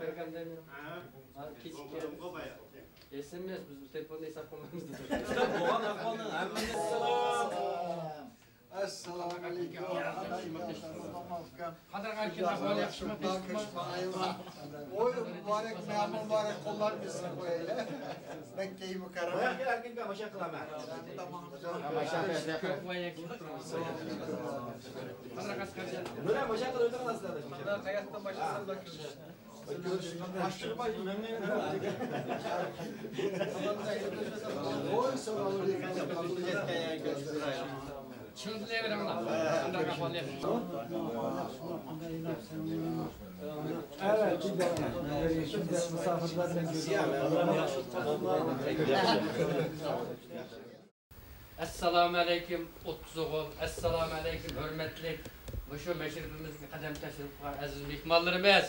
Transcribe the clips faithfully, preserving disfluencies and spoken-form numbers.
بەرگەندە مەن، ھە، كېچىككەن. ئېسىمىز، بىز تېلېفوندا ھېساب قىلمايمىز دېدى. بولغان ئەھۋالنىڭ ھەممىسى. ئەسسالامۇ ئەلەيكۇم. قادىر ئەركىن ئەھۋال ياخشىمۇ، تىنچلىقمۇ؟ ۋوي مۇبارەك، مەمۇ مۇبارەك، قوللار بىزنى قويايلى. مەككەي مۇكەررەمە. بۇ يەرگە ئەركىن ئاكا ماشا قىلامەن. ماشا قىلىۋېتىڭلار سىلەر. قاياقتىن باشلىسام بولىدۇ؟ ئەسسالامۇئەلەيكۇم، ئوتتۇز ئوغۇل. ئەسسالامۇئەلەيكۇم، ھۆرمەتلىك مۇشۇ مەشرىپىمىزگە قەدەم تەشرىپ قىلغان ئەزىز مېھمانلىرىمىز.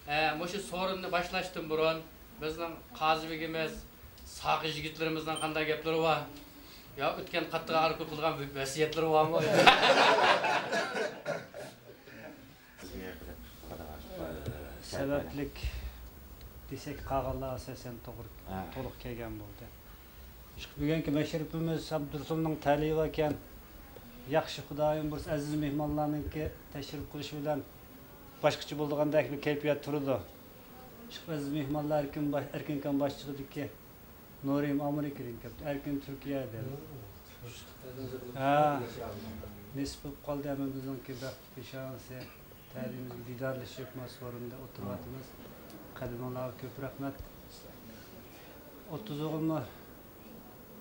ئە، مۇشۇ سورۇننى باشلاشتىن بۇرۇن بىزنىڭ قازى بېگىمىز، ساقچى يىگىتلىرىمىزنىڭ قانداق گەپلىرى بار؟ يا ئۆتكەن قاتتىق ئارقا قىلغان ۋەسىيەتلىرى بارمۇ؟ سەۋەبلىك دېسەك، قالغانلار ئاساسەن توغرا، ھە، تولۇق كەلگەن بولدى. شۇ بۈگۈنكى مەشرىپىمىز ئابدۇرۇسۇلنىڭ تەلىيى باركەن. ياخشى، خۇدايىم بۇيرۇسا، ئەزىز مېھمانلارنىڭكى تەشرىپ قىلىشى بىلەن باشقىچە بولىدىغاندەك بىر كەيپىيات تۇرىدۇ. شۇ ئەزىز مېھمانلار ئەركىن باش-، ئەركىنكام باشچىلىقىدىكى نۇرىم ئامېرىكىدىن كەپتۇ، ئەركىن تۈركىيەدىن. ھە، نېسىپ بولۇپ قالدى ھەممىمىزنىڭكى بەخت پېشانىسى. تەلىيىمىزگە دىدارلىشىپ، مانا سورۇندا ئولتۇرۇۋاتىمىز. قەدىمىڭلارغا كۆپ رەھمەت. ئوتتۇز ئوغۇلمۇ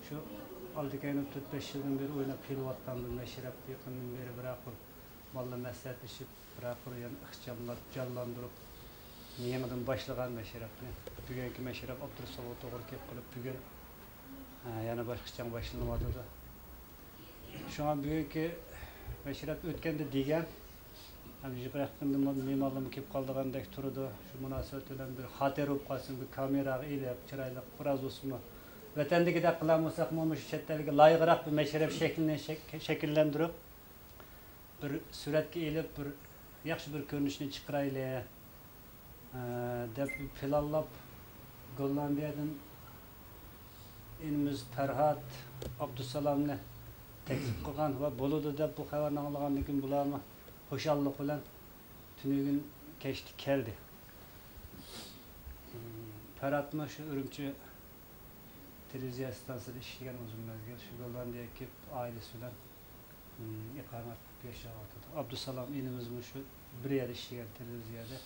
شۇ ئالدى-كەينى تۆت-بەش يىلدىن بېرى ئويناپ كېلىۋاتقان بىر مەشرەپ، يېقىندىن بېرى بىرەر قۇر ماللا مەسلىھەتلىشىپ، بىرەر قۇر يەنە ئىخچاملاپ، جانلاندۇرۇپ، يېڭىدىن باشلىغان مەشرەپنى. بۈگۈنكى مەشرەپ ئابدۇرۇسۇلغا توغرا كېلىپ قېلىپ، بۈگۈن، ھە، يەنە باشقىچە باشلىنىۋاتىدۇ. شۇڭا بۈگۈنكى مەشرەپ ئۆتكەندە دېگەن، ھەم يىغىپ يېقىندا مېھمانلارمۇ كېلىپ قالىدىغاندەك تۇرىدۇ. شۇ مۇناسىۋەت بىلەن بىر خاتىرە بولۇپ قالسۇن، بىر كامېراغا ئېلىپ، چىرايلىق بىراز بولسىمۇ، ۋەتەندىكىدەك قىلالمىساقمۇ، مۇشۇ چەت ئەلگە لايىقراق بىر مەشرەپ شەكلىنى شەك-، شەكىللەندۈرۈپ، بىر سۈرەتكە ئېلىپ، بىر ياخشى بىر كۆرۈنۈشنى چىقىرايلى، ئە، دەپ پىلانلاپ، گوللاندىيەدىن ئىنىمىز پەرھات ئابدۇسالامنى تەكلىپ قىلغان ۋە بولىدۇ دەپ بۇ خەۋەرنى ئاڭلىغاندىن كېيىن، بۇلارمۇ خۇشاللىق بىلەن تۈنۈگۈن كەچتە كەلدى. پەرھاتمۇ شۇ ئۈرۈمچى تېلېۋىزىيە ئىستانسىسىدا ئىشلىگەن ئۇزۇن مەزگىل، شۇ گوللاندىيەگە كېلىپ، ئائىلىسى بىلەن، ئىم، ئىقامەت قىلىپ ياشاۋاتىدۇ. ئابدۇسالام ئىنىمىزمۇ شۇ بىر يەردە ئىشلىگەن، تېلېۋىزىيەدە،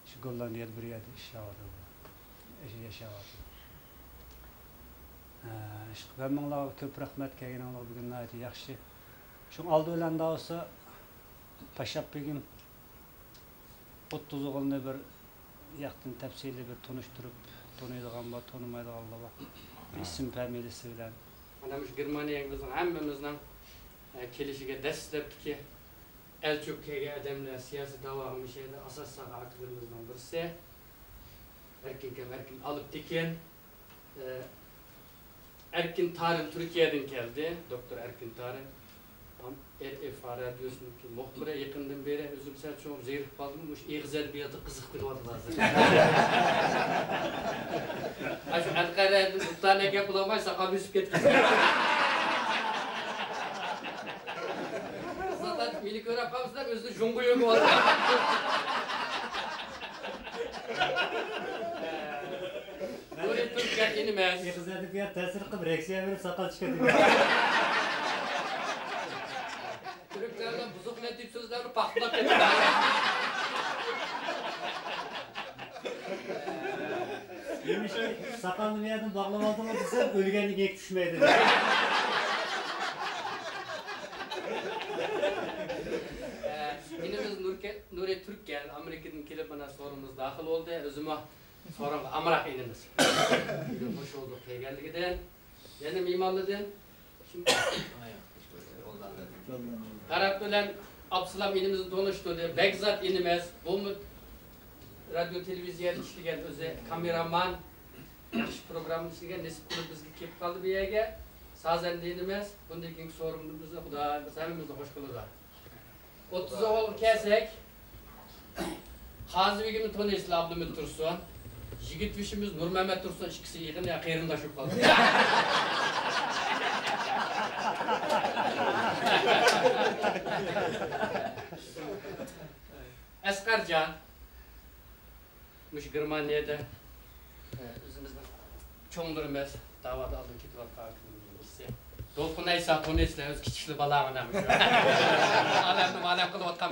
شۇ گوللاندىيەدە بىر يەردە ئىشلەۋاتىدۇ. ياشاۋاتىدۇ. ئە، ئىشقىلىپ ھەممىڭلارغا كۆپ رەھمەت، كەلگىنىڭلار بۈگۈن ناھايىتى ياخشى. شۇ ئالدى بىلەن دەۋاتسا، پاششاپ بېگىم ئوتتۇز ئوغۇلنى بىر ياقتىن تەپسىلىي بىر تونۇشتۇرۇپ، تونۇيدىغان بار، تونۇمايدىغانلار بار. بىر ئىسىم فامىلىسى بىلەن. مانا مۇشۇ گېرمانىيەگە بىزنىڭ ھەممىمىزنىڭ، ئە، كېلىشىگە دەسلەپتىكى ئەلچى بولۇپ كەلگەن ئادەملەر، سىياسىي داۋاغا مۇشۇ يەردە ئاساس سالغان ئاكىلىرىمىزنىڭ بىرسى ئەركىنكەم ئەركىن ئالپتېكىن. ئەركىن تارىم تۈركىيەدىن كەلدى، دوكتور ئەركىن تارىم. ھەم ئېر ئېف ئا رادىيوسىنىڭكى مۇخبىرى، يېقىندىن بېرى ئۆزۈم سەل چوڭ زېرىكىپ قالدىم، مۇشۇ ئېغىز ئەدەبىياتىغا قىزىقىپ كېلىۋاتىدۇ ھازىر. ئاشۇ ئەنقەرەدىن بىر دانە گەپ قىلالماي ساقال ئۆسۈپ كەتكەن. زادات مېنى كۆرۈپ قالمىسىلەر، ئۆزىنى جۇڭغا يۆگىۋاتىدۇ. نۇرى تۈركەن ئىنىمىز. ئېغىز ئەدەبىيات تەسىر قىلىپ، رېكسىيە بېرىپ ساقال چىقىدىكەن. تۈركلەردىن بۇزۇق لەتىپ سۆزلەرنى پاختىلاپ كەتتى. نېمىشقا ساقالنى بۇ يەردىن باغلاپ ئالدىڭىز دېسەم، ئۆلگەندىن كېيىن چۈشمەيدۇ. ئىنىمىز نۇركە-، نۇرى تۈركەن ئامېرىكىدىن كېلىپ، مانا سورۇنىمىزغا داخىل بولدى. ئۆزىمۇ سورۇنغا ئامراق ئىنىمىز. خوش بولدۇق كەلگەنلىكىدىن. يەنە مېھمانلاردىن كىم؟ پەرھات بىلەن ئابدۇسالام ئىنىمىزنى تونۇشتۇردى. بەگزات ئىنىمىز، بۇمۇ رادىيو تېلېۋىزىيەدە ئىشلىگەن، ئۆزى كامېرامان، ياخشى پروگرامما ئىشلىگەن، نېسىپ قىلىپ بىزگە كېلىپ قالدى بۇ يەرگە. سازەندە ئىنىمىز، بۇندىن كېيىنكى سورۇنىمىزدا خۇدايىم ھەممىمىزنى خوش قىلىدۇ. ئوتتۇز ئوغۇلغا كەلسەك، قازى بېگىمنى تونۇيسىلەر، ئابلىمىت تۇرسۇن. يىگىت بېشىمىز نۇرمەمەت تۇرسۇن، ئىككىسى يېقىن قېرىنداش بولۇپ قالدى. ئەسقەرجان. مۇشۇ گېرمانىيەدە، ئە، ئۆزىمىزنىڭ چوڭلىرىمىز، داۋادا ئالدىن كېتىۋاتقان ئاكىلىرىمىزنىڭ بىرسى. دولقۇن ئەيسا تونۇيسىلەر، ئۆزى كىچىكلا بالا مانا مۇشۇ. ئالەمنى مالەم قىلىۋاتقان.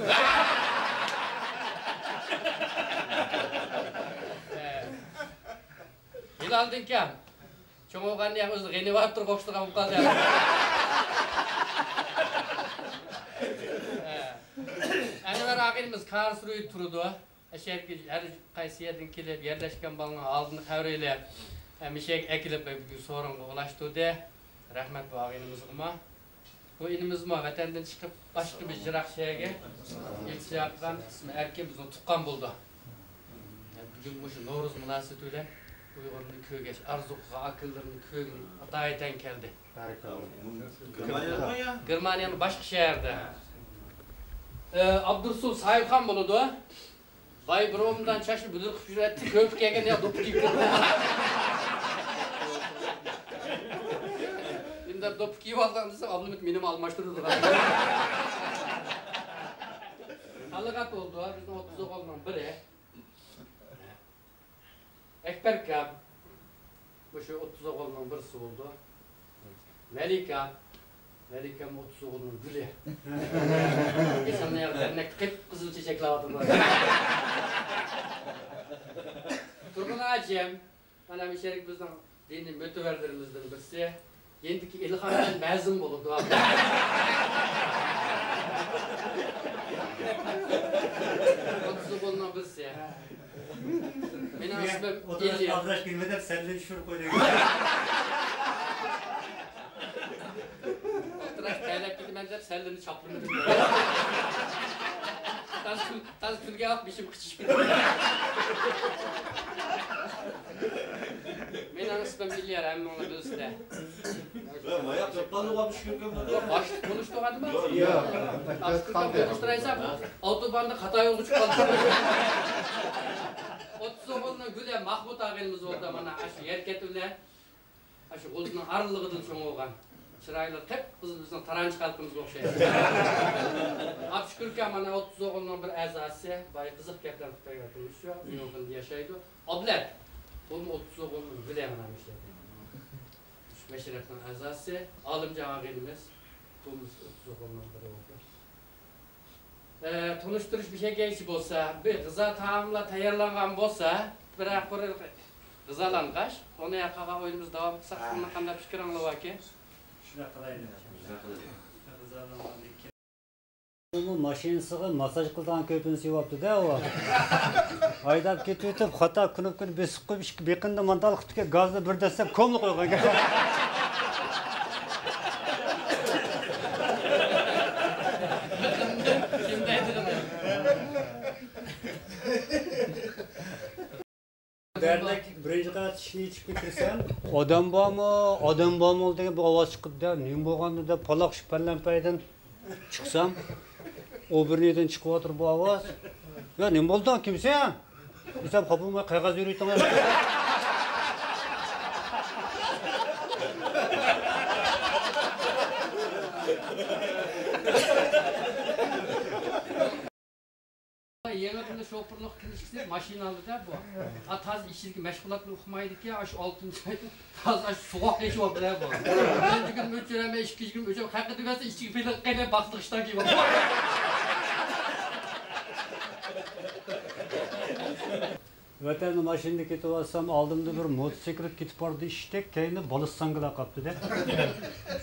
ئە، ھىلالدىن كەم. چوڭ بولغاندا يەنە ئۆزى غېنى بارىپ تۇرۇپ ئوخشىتىدىغان بولۇپ قالدى. ئە، ئەنۋەر ئاغىنىمىز كارلسرۇيدا تۇرىدۇ. ئەشەگە ھەر قايسى يەردىن كېلىپ يەرلەشكەن بالىنىڭ ھالىدىن خەۋەر ئېلىپ، ھەمىشەگە ئەكېلىپ بۈگۈن سورۇنغا ئۇلاشتۇردى. رەھمەت بۇ ئاغىنىمىزغىمۇ. بۇ ئىنىمىزمۇ ۋەتەندىن چىقىپ، باشقا بىر يىراق شەھەرگە ئىلتىجا قىلغان، ئىسمى ئەركىن، بىزنىڭ تۇغقان بولىدۇ. بۈگۈن مۇشۇ نورۇز مۇناسىۋىتى بىلەن ئۇيغۇرنى كۆرگەچ، ئارزۇ قىلغان ئاكىلىرىنى كۆرگىلى ئاتايىتەن كەلدى. بەرىكاللا. گېرمانىيەدىمۇ يا؟ گېرمانىيەنىڭ باشقا شەھىرىدە. ئە، ئابدۇرۇسۇل ساھىبخان بولىدۇ. باي بىر ئومدان چاچنى بۈدۈر قىلىپ يۈرەتتى، كۆپۈپ كەلگەن يا دوپپا كىيىپ كىردى. ئىندەپ دوپپا كىيىپ ئالدىڭ دېسە، ئابلىمىت مېنىمۇ ئالماشتۇرىدۇ. تالىغات بولدى، بىزنىڭ ئوتتۇز ئوغۇلنىڭ بىرى. ئەكبەر ئاكام، مۇشۇ ئوتتۇز ئوغۇلنىڭ بىرسى بولدى. ۋەلى ئاكام، ۋەلى ئاكام ئوتتۇز ئوغۇلنىڭ گۈلى. ئېسىلنى دەرنەكتە قىپقىزىل چېچەكلەۋاتىدۇ. تۇرغۇن ھاجىم، مانا مۇشۇ يەردىكى بىزنىڭ دىنىي مۆتىۋەرلىرىمىزدىن بىرسى. يېنىدىكى ئېلىخان بىلەن مەزىن بولىدۇ. ئوتتۇز ئوغۇلنىڭ بىرسى. مېنىڭ ئىسمىم ئولتۇراش ئېلى. ئالدىراش كېلىمە دەپ سەللىنى چۈشۈرۈپ قويدى. ئولتۇراش تەيلەپ كېتىمەن دەپ سەللىنى چاپلىمىدىم. تازا كۈل-، تازا كۈلگەن ۋاقىت بېشىم قىچىشىپ كېتىدۇ. مېنىڭ ئىسمىم ئىليار، ھەممىڭلار بىلىسىلەر. ۋە ماياق چاپقانلىق ئالدى شۈكۈر كۆرمىدىم. باشلىق تونۇشتۇرغاندىمۇ؟ ياق. ئاپتوباندا قاتا يولغا چىقىپ قالدى. ئوتتۇز ئوغۇلنىڭ گۈلى ماھمۇت ئاغىنىمىز بولدى، مانا ئاشۇ يەركەنتى بىلەن. ئاشۇ غۇلجىنىڭ ئارىلىقىدىن چوڭ بولغان. چىرايلىق، قىپقىزىل بىزنىڭ تارانچى خەلقىمىزگە ئوخشايدۇ. ئابشۈكۈر ئاكا مانا ئوتتۇز ئوغۇلنىڭ بىر ئەزاسى، بايا قىزىق گەپلەر قىلىپ بەرگەن تۇرمۇشى، مۇنۇ يېقىندا ياشايدۇ. ئابلەت، بۇمۇ ئوتتۇز ئوغۇلنىڭ گۈلى مانا مۇشۇ. مەشرەپنىڭ ئەزاسى، ئالىمجان ئاغىنىمىز، بۇمۇ ئوتتۇز ئوغۇلنىڭ بىرى بولدى. ئە، تونۇشتۇرۇش بىر شەكىلچە بولسا، بىر غىزا تائاملار تەييارلانغان بولسا، بىرەر قۇر غىزالانغاچ، ئۇنى ياقىغا ئويۇنىمىز داۋام قىلساق، ھە. سىزنىڭ قانداق پىكرىڭلار باركى؟ شۇنداق قىلايلى. شۇنداق قىلايلى. غىزالانغاندىن كېيىن. ئۇمۇ ماشىنىسىغا ماسساژ قىلىدىغان كۆپۈنى سېۋاپتۇ-دە، ئۇ. ھايداپ كېتىۋېتىپ، خاتا كۇنۇپكىنى بېسىپ قويۇپ، ئىككى بېقىندىن مانداق قىپتىكەن، گازنى بىر دەسسەپ، كوملا قويغان. دەرنەك بىرىنچى قەۋەت ئىشىكنى ئېچىپ كىرسەم، «ئادەم بارمۇ؟ ئادەم بارمۇ؟» دېگەن بىر ئاۋاز چىقىدۇ-دە، نېمە بولغاندۇ دەپ، پالاقشىپ پەللەمپەيدىن چىقسام، ئۇ بىرىنىدىن چىقىۋاتىدۇ بۇ ئاۋاز. «يا، نېمە بولدۇڭ؟ كىمسەن؟» دېسەم، «خاپا بولماي قەغەز يۈرۈيتىڭ.» يېڭى كۈندە شوپۇرلۇق كىنىشكىسى ماشىنا ئالدىدا بۇ. ئا، تازا ئىچىدىكى مەشغۇلاتنى ئۇقمايدىكەن، ئاشۇ ئالتىنچى ئايدا تازا ئاشۇ سوغۇق ئېچىۋاپتۇ بۇ. بىرىنچى كۈنى ئۆچۈرەلمەي، ئىككىنچى كۈنى ئۆچۈرەپ، قەقىدە بەرسە ئىچىگە پېلىق قېلىپ، باقلىق ئىشتان كىيىۋاپتۇ. ۋەتەندە ماشىنىدا كېتىۋاتسام، ئالدىمدا بىر موتوسىكلىت كېتىپ بارىدۇ، ئىشتەك، كەينىدە بالىسى ساڭگىلاپ قاپتۇ-دە.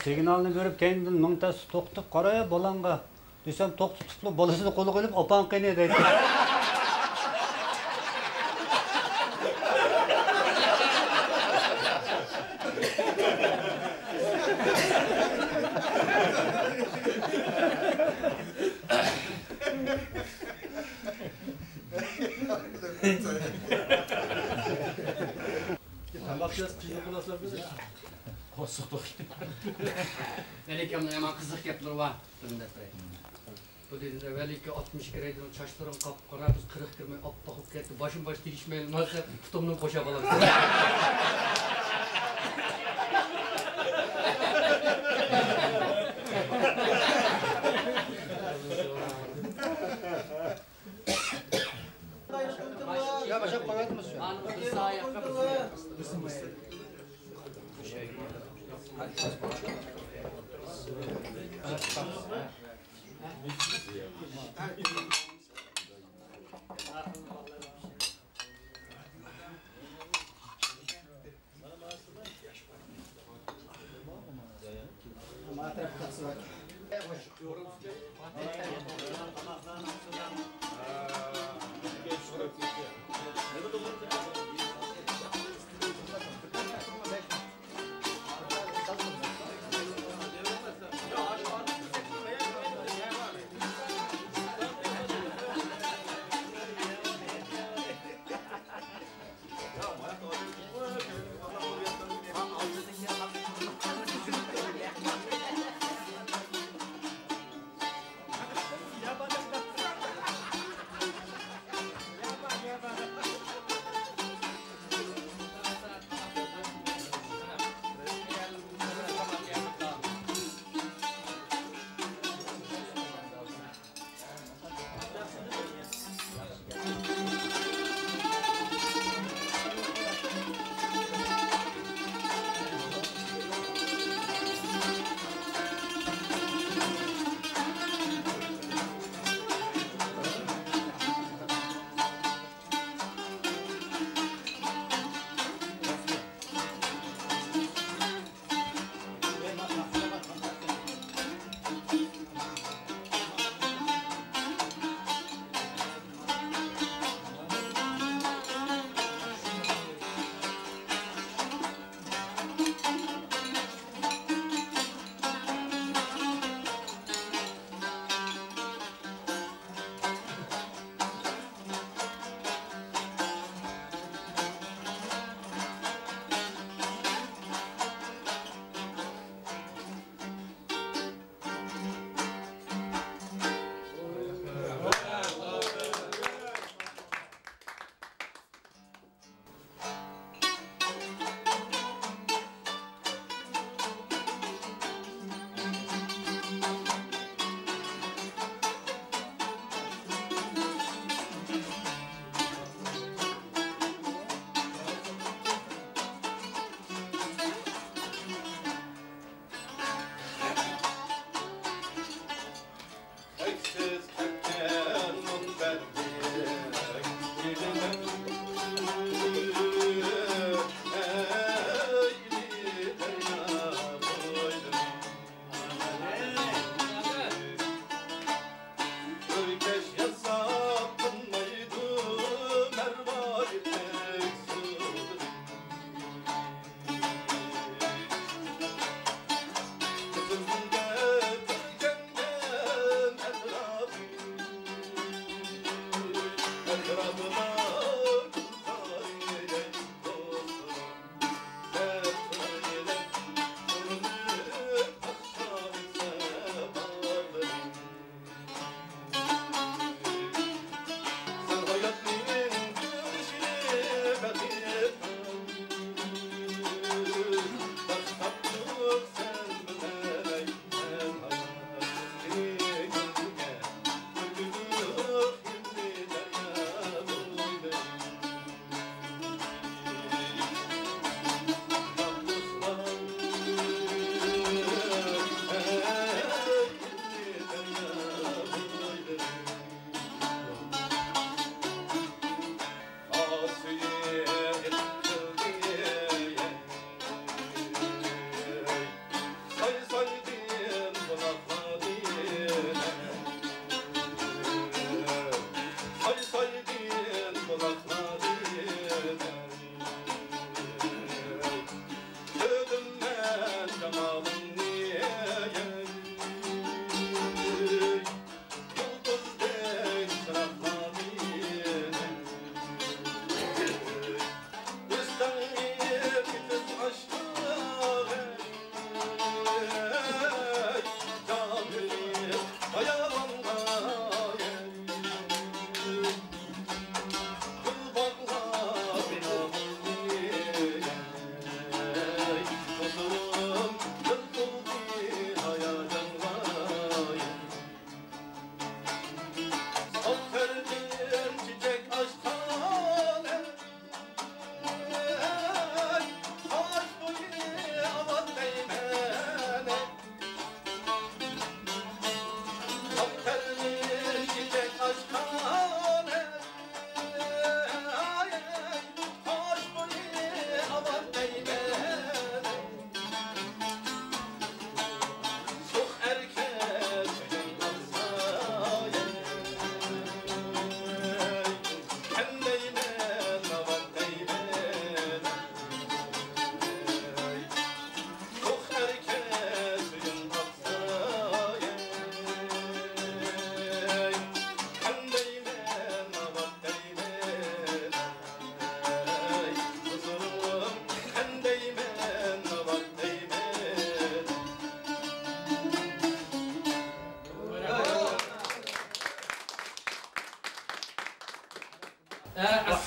سىگنالنى بېرىپ، كەينىدىن مىڭ تەستە توختىتىپ، «قارا، بالاڭغا.» دېسەم، توختىتىپلا بالىسىنى قولىغا ئېلىپ، «ئاپاڭ قېنى؟» دەيدۇ. تاماق يەپ قىينىلىپ قالىسىلەر بىز. قورساق توق. مەلىكەمنىڭ يامان قىزىق گەپلىرى بار. بىرنى دەپ بېرەي. دېدىم، ئەۋەلىكى ئاتمىش كىرەيدىنىڭ چاچلىرىڭ قاپقارا، بىز قىرىق كىرمەي ئاپئاق بولۇپ كەتتى. باشىم باش تېگىشمەيلا ماڭسا، پۇتۇمنى بوشاپ ئالامسەن. يا، باشلاپ قويۇۋەتمىسۇن.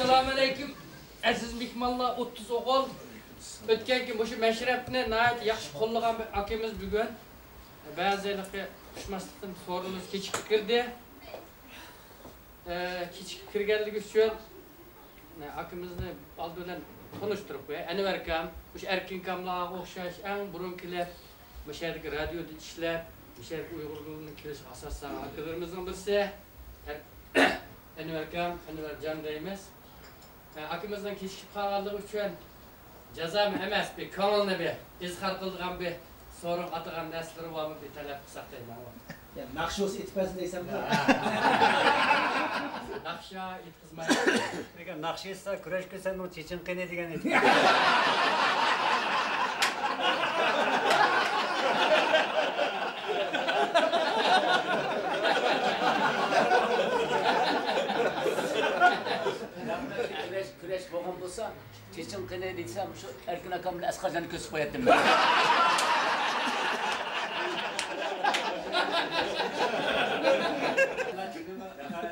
ئەسسالامۇئەلەيكۇم، ئەزىز مېھمانلار، ئوتتۇز ئوغۇل. ئۆتكەنكى مۇشۇ مەشرەپنى ناھايىتى ياخشى قوللىغان بىر ئاكىمىز بۈگۈن بەزى ھېلىقى ئۇقۇشماسلىقتىن سورۇنىمىز كېچىكىپ كىردى. ئە، كېچىكىپ كىرگەنلىكى ئۈچۈن، ئە، ئاكىمىزنى ئالدى بىلەن تونۇشتۇرۇپ قوياي. ئەنۋەر ئاكام، مۇشۇ ئەركىن ئاكاملارغا ئوخشاش ئەڭ بۇرۇن كېلىپ، مۇشۇ يەردىكى رادىيودا ئىشلەپ، مۇشۇ يەردىكى ئۇيغۇر گۇلىنىڭ كېلىشىگە ئاساس سالغان ئاكىلىرىمىزنىڭ بىرسى. ئەنۋەر ئاكام، ئەنۋەر جان دەيمىز. ئاكىمىزنىڭ كېچىكىپ قالغانلىقى ئۈچۈن جازامۇ ئەمەس، بىر كۆڭۈلنى بىر ئىزھار قىلىدىغان بىر سورۇن ئاتىغان نەرسىلىرى بارمۇ، بىر تەلەپ قىلساق دەيمەن. يا، ناخشا بولسا ئېيتىپ بەرسۇن دەيسەن. ناخشا ئېيتقۇزمايمەن. ئەگەر ناخشا ئېيتسا، كۈرەش كۈسەننىڭ چېچىڭ قېنى دېگەن ئېيتىپ. كۈرەش، كۈرەش بولغان بولسا، چېچىڭ قېنى دېسەم، شۇ ئەركىن ئاكام بىلەن ئەسقەرجاننى كۆرسىتىپ قوياتتىم مەن.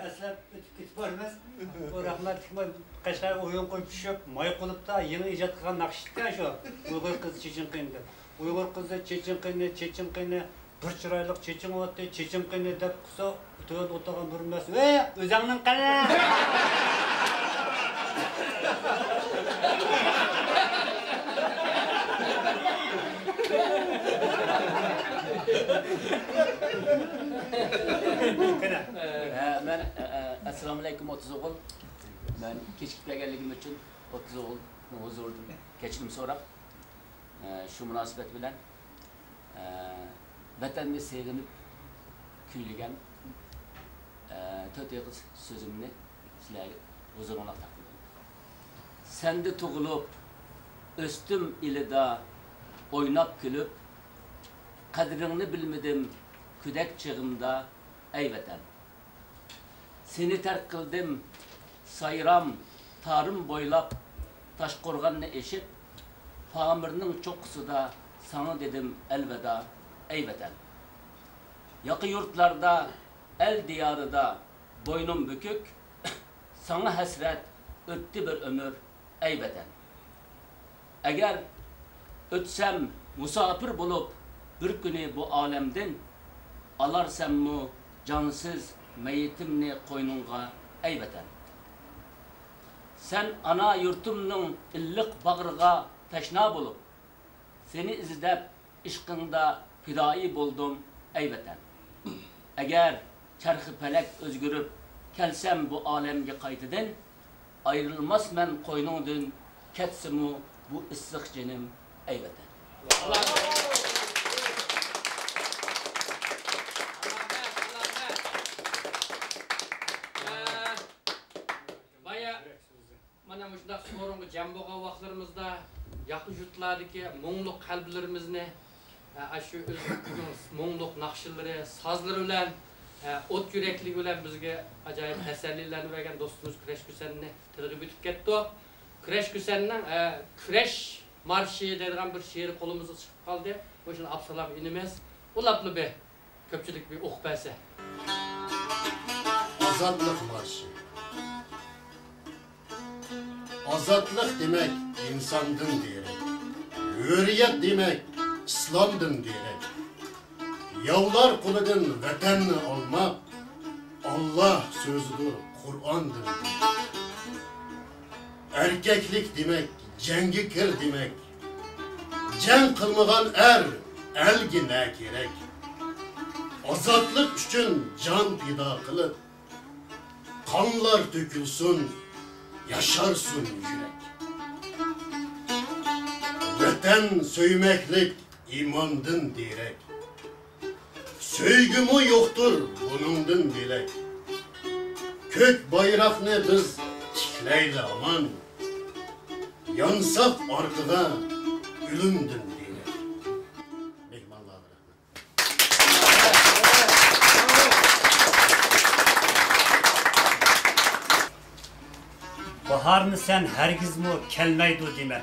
ئەسلەپ ئۆتۈپ كېتىپ بارىمىز. بۇ رەھمەتلىكمۇ قەشقەرگە ئويۇن قويۇپ چۈشۈپ، ماي قۇلۇپتا يېڭى ئىجاد قىلغان ناخشا ئىكەن شۇ. ئۇيغۇر قىزى چېچىڭ قېنى دەپ. ئۇيغۇر قىزى چېچىڭ قېنى، چېچىڭ قېنى. بىر چىرايلىق چېچىڭ ئۇۋاتتى، چېچىڭ قېنى دەپ قىسا، تۆۋەن ئولتۇرغان بىر مەس، ۋەي، ئۆزۈڭنىڭ قېنى! قېنى. ھە، مەن، ئە، ئە، ئەسسالامۇئەلەيكۇم، ئوتتۇز ئوغۇل. مەن كېچىكىپ كەلگەنلىكىم ئۈچۈن ئوتتۇز ئوغۇلنىڭ ھۇزۇرىدىن كەچۈرۈم سوراپ، ئە، شۇ مۇناسىۋەت بىلەن ئە، ۋەتەننى سېغىنىپ كۈيلىگەن، ئە، تۆت ئېغىز سۆزۈمنى سىلەر ھۇزۇرۇڭلارغا تەقدىم قىلىمەن. سەندە تۇغۇلۇپ، ئۆستۈم ئىلىدا، ئويناپ كۈلۈپ، قەدرىڭنى بىلمىدىم كۈدەك چېغىمدا، ئەي ۋەتەن! سېنى تەرك قىلدىم سايرام، تارىم بويلاپ، تاشقورغاننى ئېشىپ، پامىرنىڭ چوققىسىدا ساڭا دېدىم ئەلۋىدا، ئەي ۋەتەن! ياقا يۇرتلاردا، ئەل دىيارىدا بوينۇم بۈكۈك، ساڭا ھەسرەت ئۆتتى بىر ئۆمۈر، ئەي ۋەتەن! ئەگەر ئۆتسەم مۇساپىر بولۇپ بىر كۈنى بۇ ئالەمدىن، ئالارسەنمۇ جانسىز مەيىتىمنى قوينۇڭغا، ئەي ۋەتەن! سەن ئانا يۇرتۇمنىڭ ئىللىق باغرىغا تەشنا بولۇپ، سېنى ئىزدەپ ئىشقىڭدا پىدائىي بولدۇم، ئەي ۋەتەن! ئەگەر چەرخى پەلەك ئۆزگىرىپ، كەلسەم بۇ ئالەمگە قايتىدىن، ئايرىلماسمەن قوينۇڭدىن، كەتسىمۇ بۇ ئىسسىق جېنىم، ئەي ۋەتەن! بايا مانا مۇشۇنداق سورۇنغا جەم بولغان ۋاقىتلىرىمىزدا، ياقا يۇرتلاردىكى مۇڭلۇق قەلبلىرىمىزنى، ئە، ئاشۇ ئۆزىنىڭ مۇڭلۇق ناخشىلىرى، سازلىرى بىلەن، ئە، ئوت يۈرەكلىكى بىلەن بىزگە ئاجايىپ تەسەللىلەرنى بەرگەن دوستىمىز كۈرەش كۈسەننى تىلغا ئۆتۈپ كەتتۇق. كۈرەش كۈسەننىڭ، ئە، كۈرەش مارشى دەيدىغان بىر شېئىرى قولىمىزغا چىقىپ قالدى. مۇشۇنى ئابسالام ئىنىمىز ئۇلاپلا بىر كۆپچىلىك بىر ئوقۇپ بەرسە. ئازادلىق مارشى. ئازادلىق دېمەك ئىنساندىن دېرەك، ھۆرىيەت دېمەك ئىسلامدىن دېرەك. ياۋلار قولىدىن ۋەتەننى ئالماق، ئاللا سۆزىدۇر قۇرئاندىن دېرەك. ئەركەكلىك دېمەك جەڭگە كىر دېمەك، جەڭ قىلمىغان ئەر ئەلگە نە كېرەك؟ ئازادلىق ئۈچۈن جان پىدا قىلىپ، قانلار تۆكۈلسۇن، ياشارسۇن يۈرەك. ۋەتەن سۆيمەكلىك ئىماندىن دېرەك. سۆيگۈمۇ يوقتۇر بۇنىڭدىن بۆلەك. كۆك بايراقنى بىز تىكلەيلى ھامان، يانساق ئارقىدا ئۆلۈمدىن بۆلەك. مېھمانلارغا رەھمەت. باھارنى سەن ھەرگىزمۇ كەلمەيدۇ دېمە.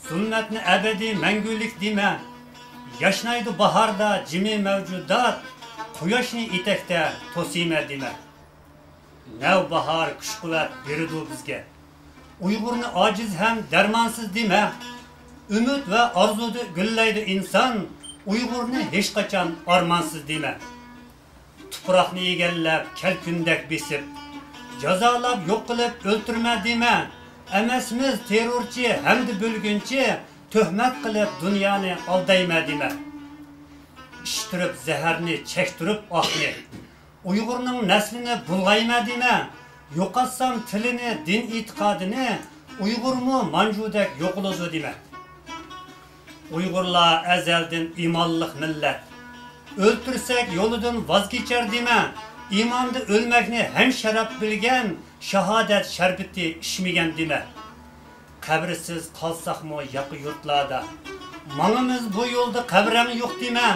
زۇلمەتنى ئەبەدىي مەڭگۈلۈك دېمە. ياشنايدۇ باھاردا جىمى مەۋجۇدات، قۇياشنى ئېتەكتە توسىمەن دېمە. نەۋباھار كۈچ-قۇۋۋەت بېرىدۇ بىزگە. ئۇيغۇرنى ئاجىز ھەم دەرمانسىز دېمە. ئۈمىد ۋە ئارزۇدا گۈللەيدۇ ئىنسان، ئۇيغۇرنى ھېچقاچان ئارمانسىز دېمە. تۇپراقنى ئىگىلەپ، كەلكۈندەك بېسىپ، جازالاپ، يوق قىلىپ ئۆلتۈرمە دېمە. ئەمەسمىز تېررورچى ھەمدە بۆلگۈنچى، تۆھمەت قىلىپ دۇنيانى ئالدايمە دېمە. ئىچتۈرۈپ زەھەرنى، چەكتۈرۈپ ئاھنى، ئۇيغۇرنىڭ نەسلىنى بۇلغايمە دېمە. يوقاتسام تىلىنى، دىن ئېتىقادىنى، ئۇيغۇرمۇ مانجۇدەك يوقىلىدۇ دېمە. ئۇيغۇرلار ئەزەلدىن ئىمانلىق مىللەت. ئۆلتۈرسەك يولىدىن ۋاز كېچەر دېمە. ئىماندا ئۆلمەكنى ھەم شەرەپ بىلگەن، شاھادەت شەربىتى ئىچمىگەن دېمە. قەبرىسىز قالساقمۇ ياقا يۇرتلاردا، ماڭىمىز بۇ يولدا قەبرەڭ يوق دېمە.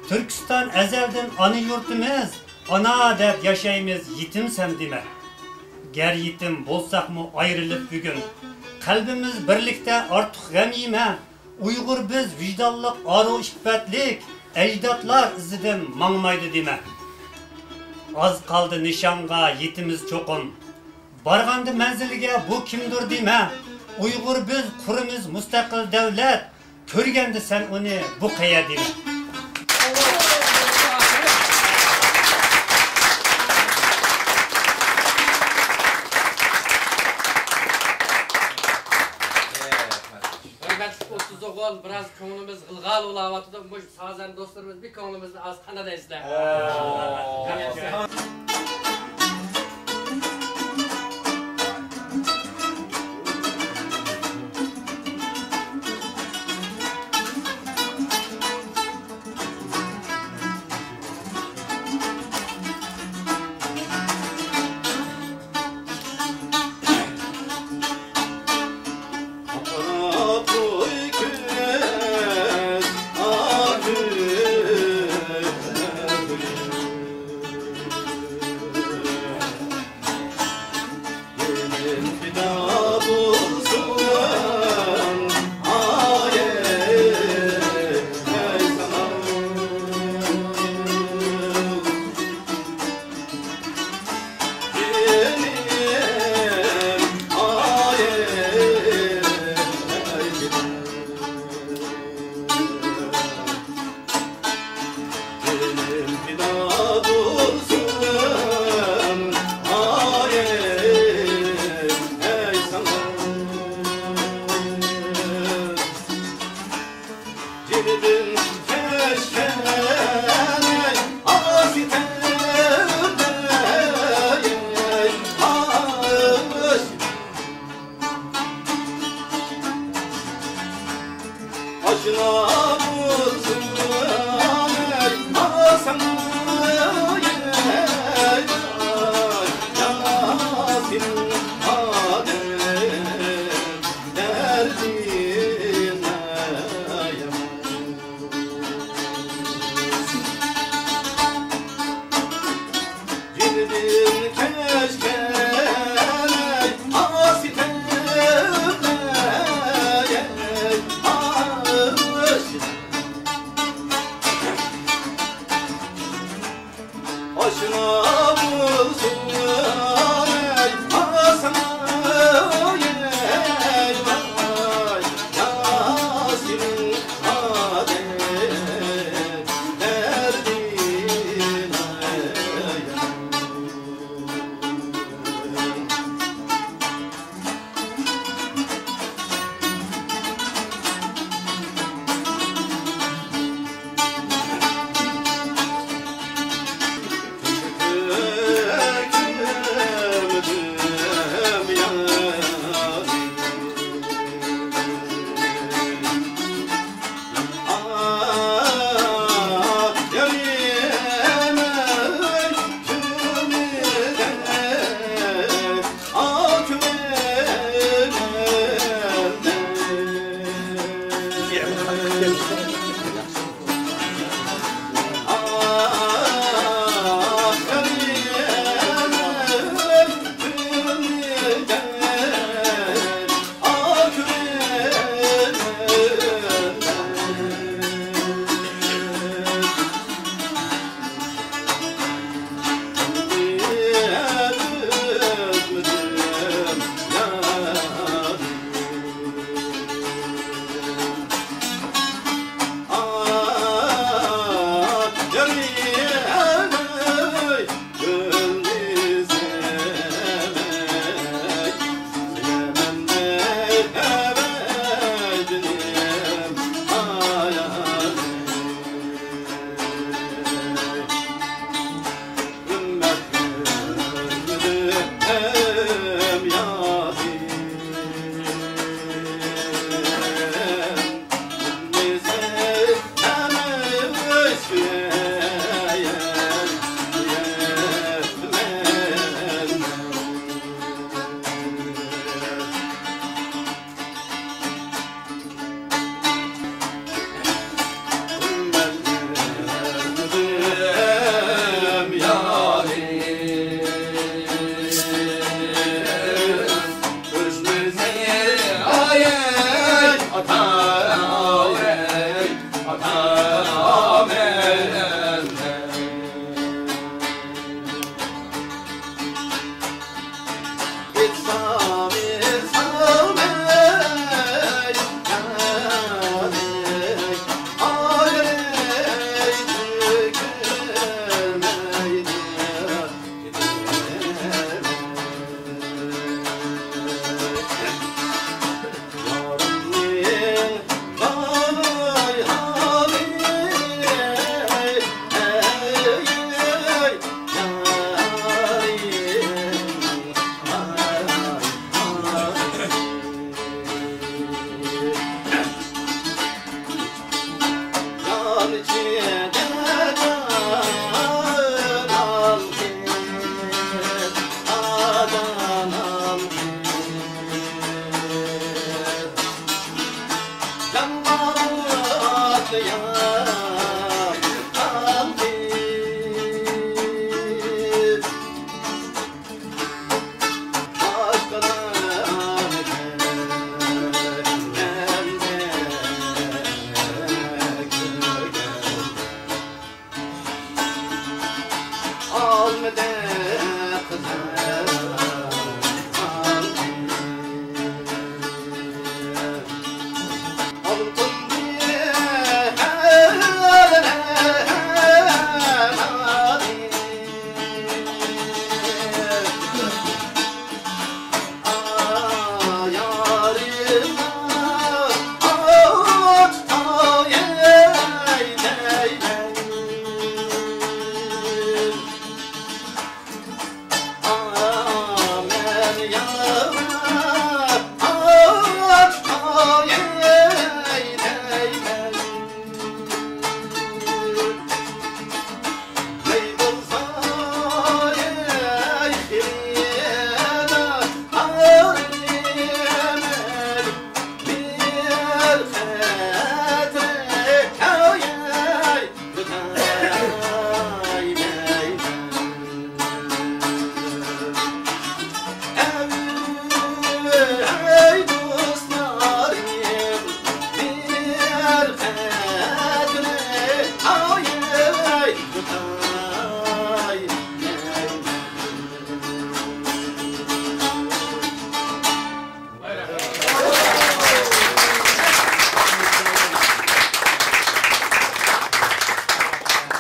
تۈركىستان ئەزەلدىن ئانا يۇرتىمىز، ئانا دەپ ياشايمىز يېتىمسەن دېمە. گەر يېتىم بولساقمۇ ئايرىلىپ بۈگۈن، قەلبىمىز بىرلىكتە ئارتۇق غەم يېمە. ئۇيغۇر بىز ۋىجدانلىق، ئارۇ ئىپپەتلىك، ئەجدادلار ئىزىدىن ماڭمايدۇ دېمە. ئاز قالدى نىشانغا يېتىمىز چوقۇم، بارغاندا مەنزىلگە بۇ كىمدۇر دېمە. ئۇيغۇر بىز قۇرىمىز مۇستەقىل دەۋلەت، كۆرگەندە سەن ئۇنى بۇ قەيە دېمە. ھۆرمەتلىك ئوتتۇز ئوغۇل، بىراز كۆڭلىمىز غىلغال بولاۋاتىدۇ. مۇشۇ سازەندە دوستلىرىمىز بىر كۆڭلىمىزنى ئاز قانىدايسىلەر.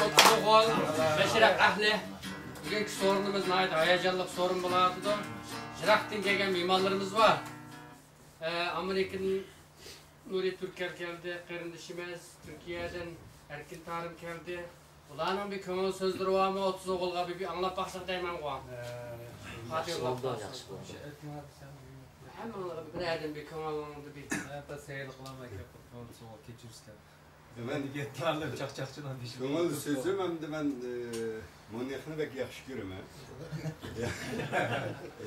ئوتتۇز ئوغۇل، بەشىرەك ئەھلى. بۈگۈنكى سورۇنىمىز ناھايىتى ھاياجانلىق سورۇن بولۇۋاتىدۇ. يىراقتىن كەلگەن مېھمانلىرىمىز بار. ئە، ئامېرىكىدىن نۇرى تۈركەر كەلدى، قېرىندىشىمىز، تۈركىيەدىن ئەركىن تارىم كەلدى. بۇلارنىڭ بىر كۆڭۈل سۆزلىرى بارمۇ؟ ئوتتۇز ئوغۇلغا بىر، بىر ئاڭلاپ باقساق دەيمەنغۇ. ئە، ياخشى بولدى، ياخشى بولدى. ھەممىڭلارغا بىرەردىن بىر كۆڭلۈڭدە بىر. ھە، بەس، سەيلى قىلالماي كەپ قالدىم، سوغۇق كەچۈرسىلەر. مەن گېتلارلىق چاقچاقچىلار دېيىشىم. كۆڭۈل سۆزۈم ئەمدى مەن، ئى، مۇنىخنى بەك ياخشى كۆرىمەن.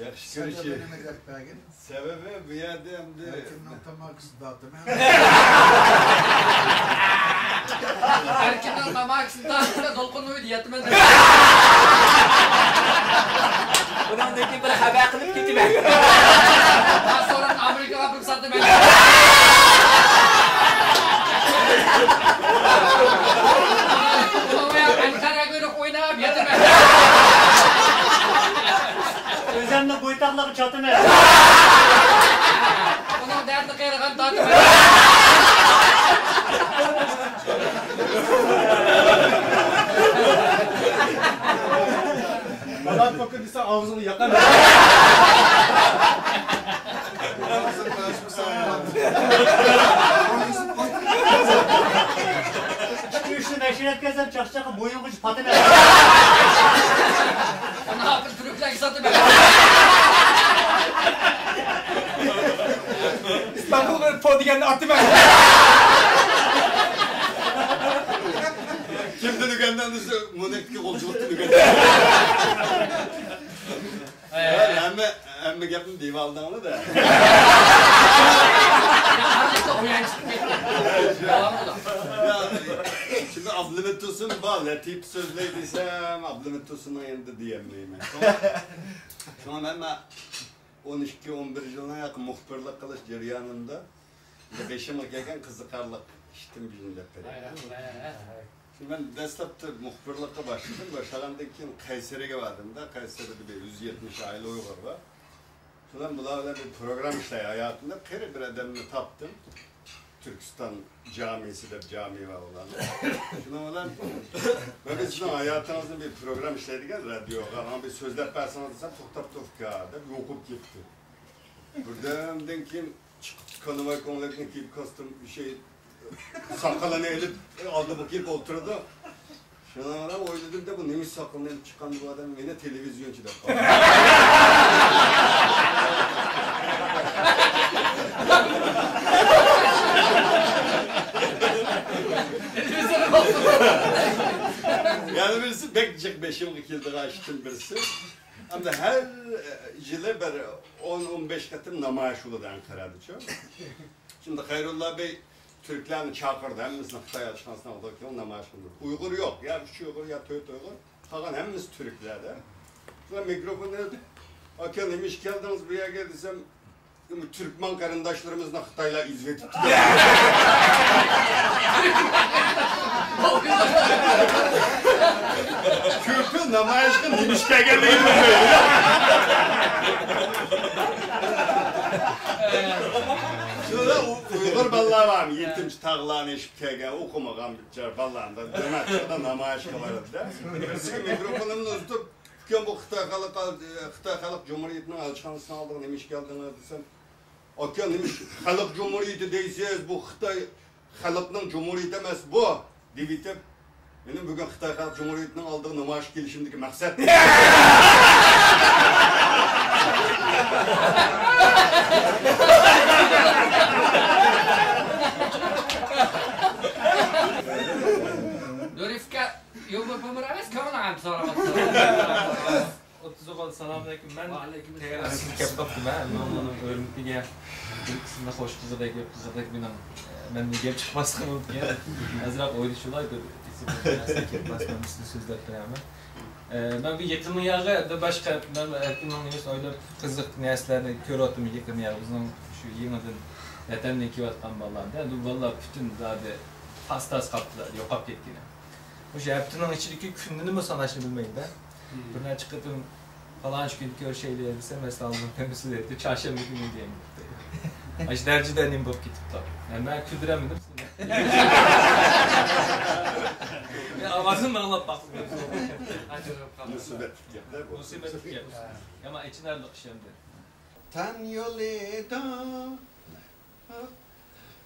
ياخشى كۆرۈشى. سەۋەبىنى نېمە دەپ بەرگىن؟ سەۋەبى بۇ يەردە ئەمدى ئەركىننىڭ تاماكىسى داتىمەن. ئەركىننىڭ تاماكىسىنى تارتىپ دولقۇن ئۆيدە ياتىمەن دەپ. ئۇنىڭدىن كېيىن بىر خەۋەر قىلىپ كېتىمەن. سورۇن ئامېرىكىغا ئاپىرىپ ساتىمەن. ئەنقەرە قۇيرۇق ئويناپ ياتىمەن. ئۆزۈمنى بويتاقلىققا چاتىمەن. ئۇنىڭ دەردىنى قېرىغان تارتىمەن. مانا پوكا دېسە ئاغزىڭنى ياقىمەن. ئىككى ئۈچنى نەشر ئەتكەنسەم چاقچاققا بويۇنغىچە پاتىمەن. ئانا، بىر تۈركلەرگە ساتىمەن. ئىستانبۇلغا پو دېگەننى ئاتىمەن. كىمدىن ئۆگەندىڭ دېسە، مۇنىكتىكى غۇلجىلىقتىن ئۆگەندىم. ھەممە، ھەممە گەپنى دېيىۋالدىڭلار-دە. يا، شۇندا ئابلىمىت تۇرسۇن بار، لەتىپە سۆزلەي دېسەم، ئابلىمىت تۇرسۇننىڭ يېنىدا دېيەلمەيمەن. شۇڭا، شۇڭا مەن، مەن ئون ئىككى، ئون بىر يىلنىڭ ھەققى مۇخبىرلىق قىلىش جەريانىمدا بېشىمغا كەلگەن قىزىقارلىق ئىشتىن بىرنى دەپ بېرەي. مەن دەسلەپتە مۇخبىرلىققا باشلىدىم. باشلىغاندىن كېيىن قەيسەرىگە باردىم-دا، قەيسەردە بىر يۈز يەتمىش ئائىلە ئۇيغۇر بار. شۇنىڭ بىلەن بىلەن بىر پروگرامما ئىشلەي ھاياتىمدا قېرى بىر ئادەمنى تاپتىم. تۈركىستان جامىسى دەپ جامى بار ئۇلارنىڭ. شۇنىڭ بىلەن مەن بىر سىزنىڭ ھاياتىڭىزنى بىر پروگرامما ئىشلەيدىكەن رادىيوغا، ماڭا بىر سۆزلەپ بەرسىڭىز دېسەم، توختاپ تۇر ئۇكا دەپ يوقاپ كەتتى. بىردەمدىن كېيىن چىقىپ، كانىۋاي كۆڭلەكنى كىيىپ، كاستيۇم، شەي، ساقىلىنى ئېلىپ، ئالدىمغا كېلىپ ئولتۇرىدۇ. شۇنىڭ بىلەن ئويلىدىم-دە، بۇ نېمە ساقىلىنى ئېلىپ چىققان بۇ ئادەم، مېنى تېلېۋىزىيونچى دەپ قالدى. يەنە بىرسى بەك جىق بېشىمغا كېلىدىغان ئىشتىن بىرسى. ئەمدى ھەر يىلى بىر ئون، ئون بەش قېتىم نامايىش بولىدۇ ئەنقەرەدىچۇ. شۇنداق خەيرۇللا بەي تۈركلەرنى چاقىردى، ھەممىسىنى خىتاي ئەلچىخانىسىنىڭ ئالدىغا كېلىڭ، نامايىش قىلىمىز. ئۇيغۇر يوق، يا ئۈچ ئۇيغۇر، يا تۆت ئۇيغۇر، قالغان ھەممىسى تۈركلەردە. شۇلار مىكروفوننى ئېلىپ، «ئاكا، نېمە ئىش كەلدىڭىز بۇ يەرگە؟» دېسەم، «بۇ تۈركمەن قېرىنداشلىرىمىزنى خىتايلار ئېزىۋېتىپتۇ.» كۆپى نامايىشقا نېمە ئىش كەلگەنلىكىنى بىلمەيدۇ. شۇنىڭدا ئۇ-، ئۇيغۇر بالىلار بار، يېتىمچى تاغلارنى ئېشىپ كەلگەن، ئوقۇمىغان بىچارە بالىلارنى دۆمەتچىدا نامايىشقا بارىدۇ-دە. بىرسىگە مىكروفونۇمنى ئۇزىتىپ، «ئۇكام، بۇ خىتاي خەلق، خىتاي خەلق جۇمھۇرىيىتىنىڭ ئەلچىخانىسىنىڭ ئالدىغا نېمە ئىش كەلدىڭىز؟» دېسەم، «ئاكا، نېمە ئىش، خەلق جۇمھۇرىيىتى دەيسىز، بۇ خىتاي خەلقنىڭ جۇمھۇرىيىتى ئەمەس بۇ.» دېۋېتىپ، مېنىڭ بۈگۈن خىتاي خەلق جۇمھۇرىيىتىنىڭ ئالدىغا نامايىشقا كېلىشىمدىكى مەقسەت. دورىفكا يوبۇرپۇمۇر ئەمەس، كۆڭلۈڭ سوراپ. ئوتتۇز ئوغۇل، سالامۇئەلەيكۇم. مەن تەييارلىقسىز كەپ قاپتىمەن. مەن ئۇنىڭ ھۆرمىتىگە بىر قىزنى خوش قىزىدەك، قىزىدەك مېنىڭ، مەندىن گەپ چىقماسلىقى مۇمكىن. ئازراق ئويلىشىۋالاي، بىر ئېسىمگە نەرسە كەپ قالسا، مەن ئۇنىڭ ئۈستىدە سۆزلەپ بېرەرمەن. ئە، مەن بۇ يېقىنقى يىللاردا باشقا، مەن ھەركىمنىڭ نېمىسىنى ئويلاپ، قىزىق نەرسىلەرنى كۆرۈۋاتىمەن يېقىنقى يىللاردا. بىزنىڭ شۇ يېڭىدىن ۋەتەندىن كېلىۋاتقان بالىلاردا، بۇ بالىلار پۈتۈن زادى تاس-تاس قاپتىلا يوقاپ كەتكىنى. مۇشۇ ھەپتىنىڭ ئىچىدىكى كۈنىنىمۇ ساناشنى بىلمەيدۇ-دە. بىر نەچچە قېتىم پالانچى كۈنى كۆرۈشەيلى دېسەم، مەسىلەن، ئالدىن كۆرمىسە دەيدۇ، چارشەنبە كۈنى دەيمەن. ئاشۇ دەرىجىدە نېمە بولۇپ كېتىپتۇ. مەن كۈلدۈرەمدىم سېنى. ئاۋازىمنى ئاڭلاپ باقسىڭىز. مۇسىبەتلىك گەپلەر بۇ. مۇسىبەتلىك گەپ. يامان ئېچىنارلىق ئىش ئەمدى. ۋەتەن يولىدا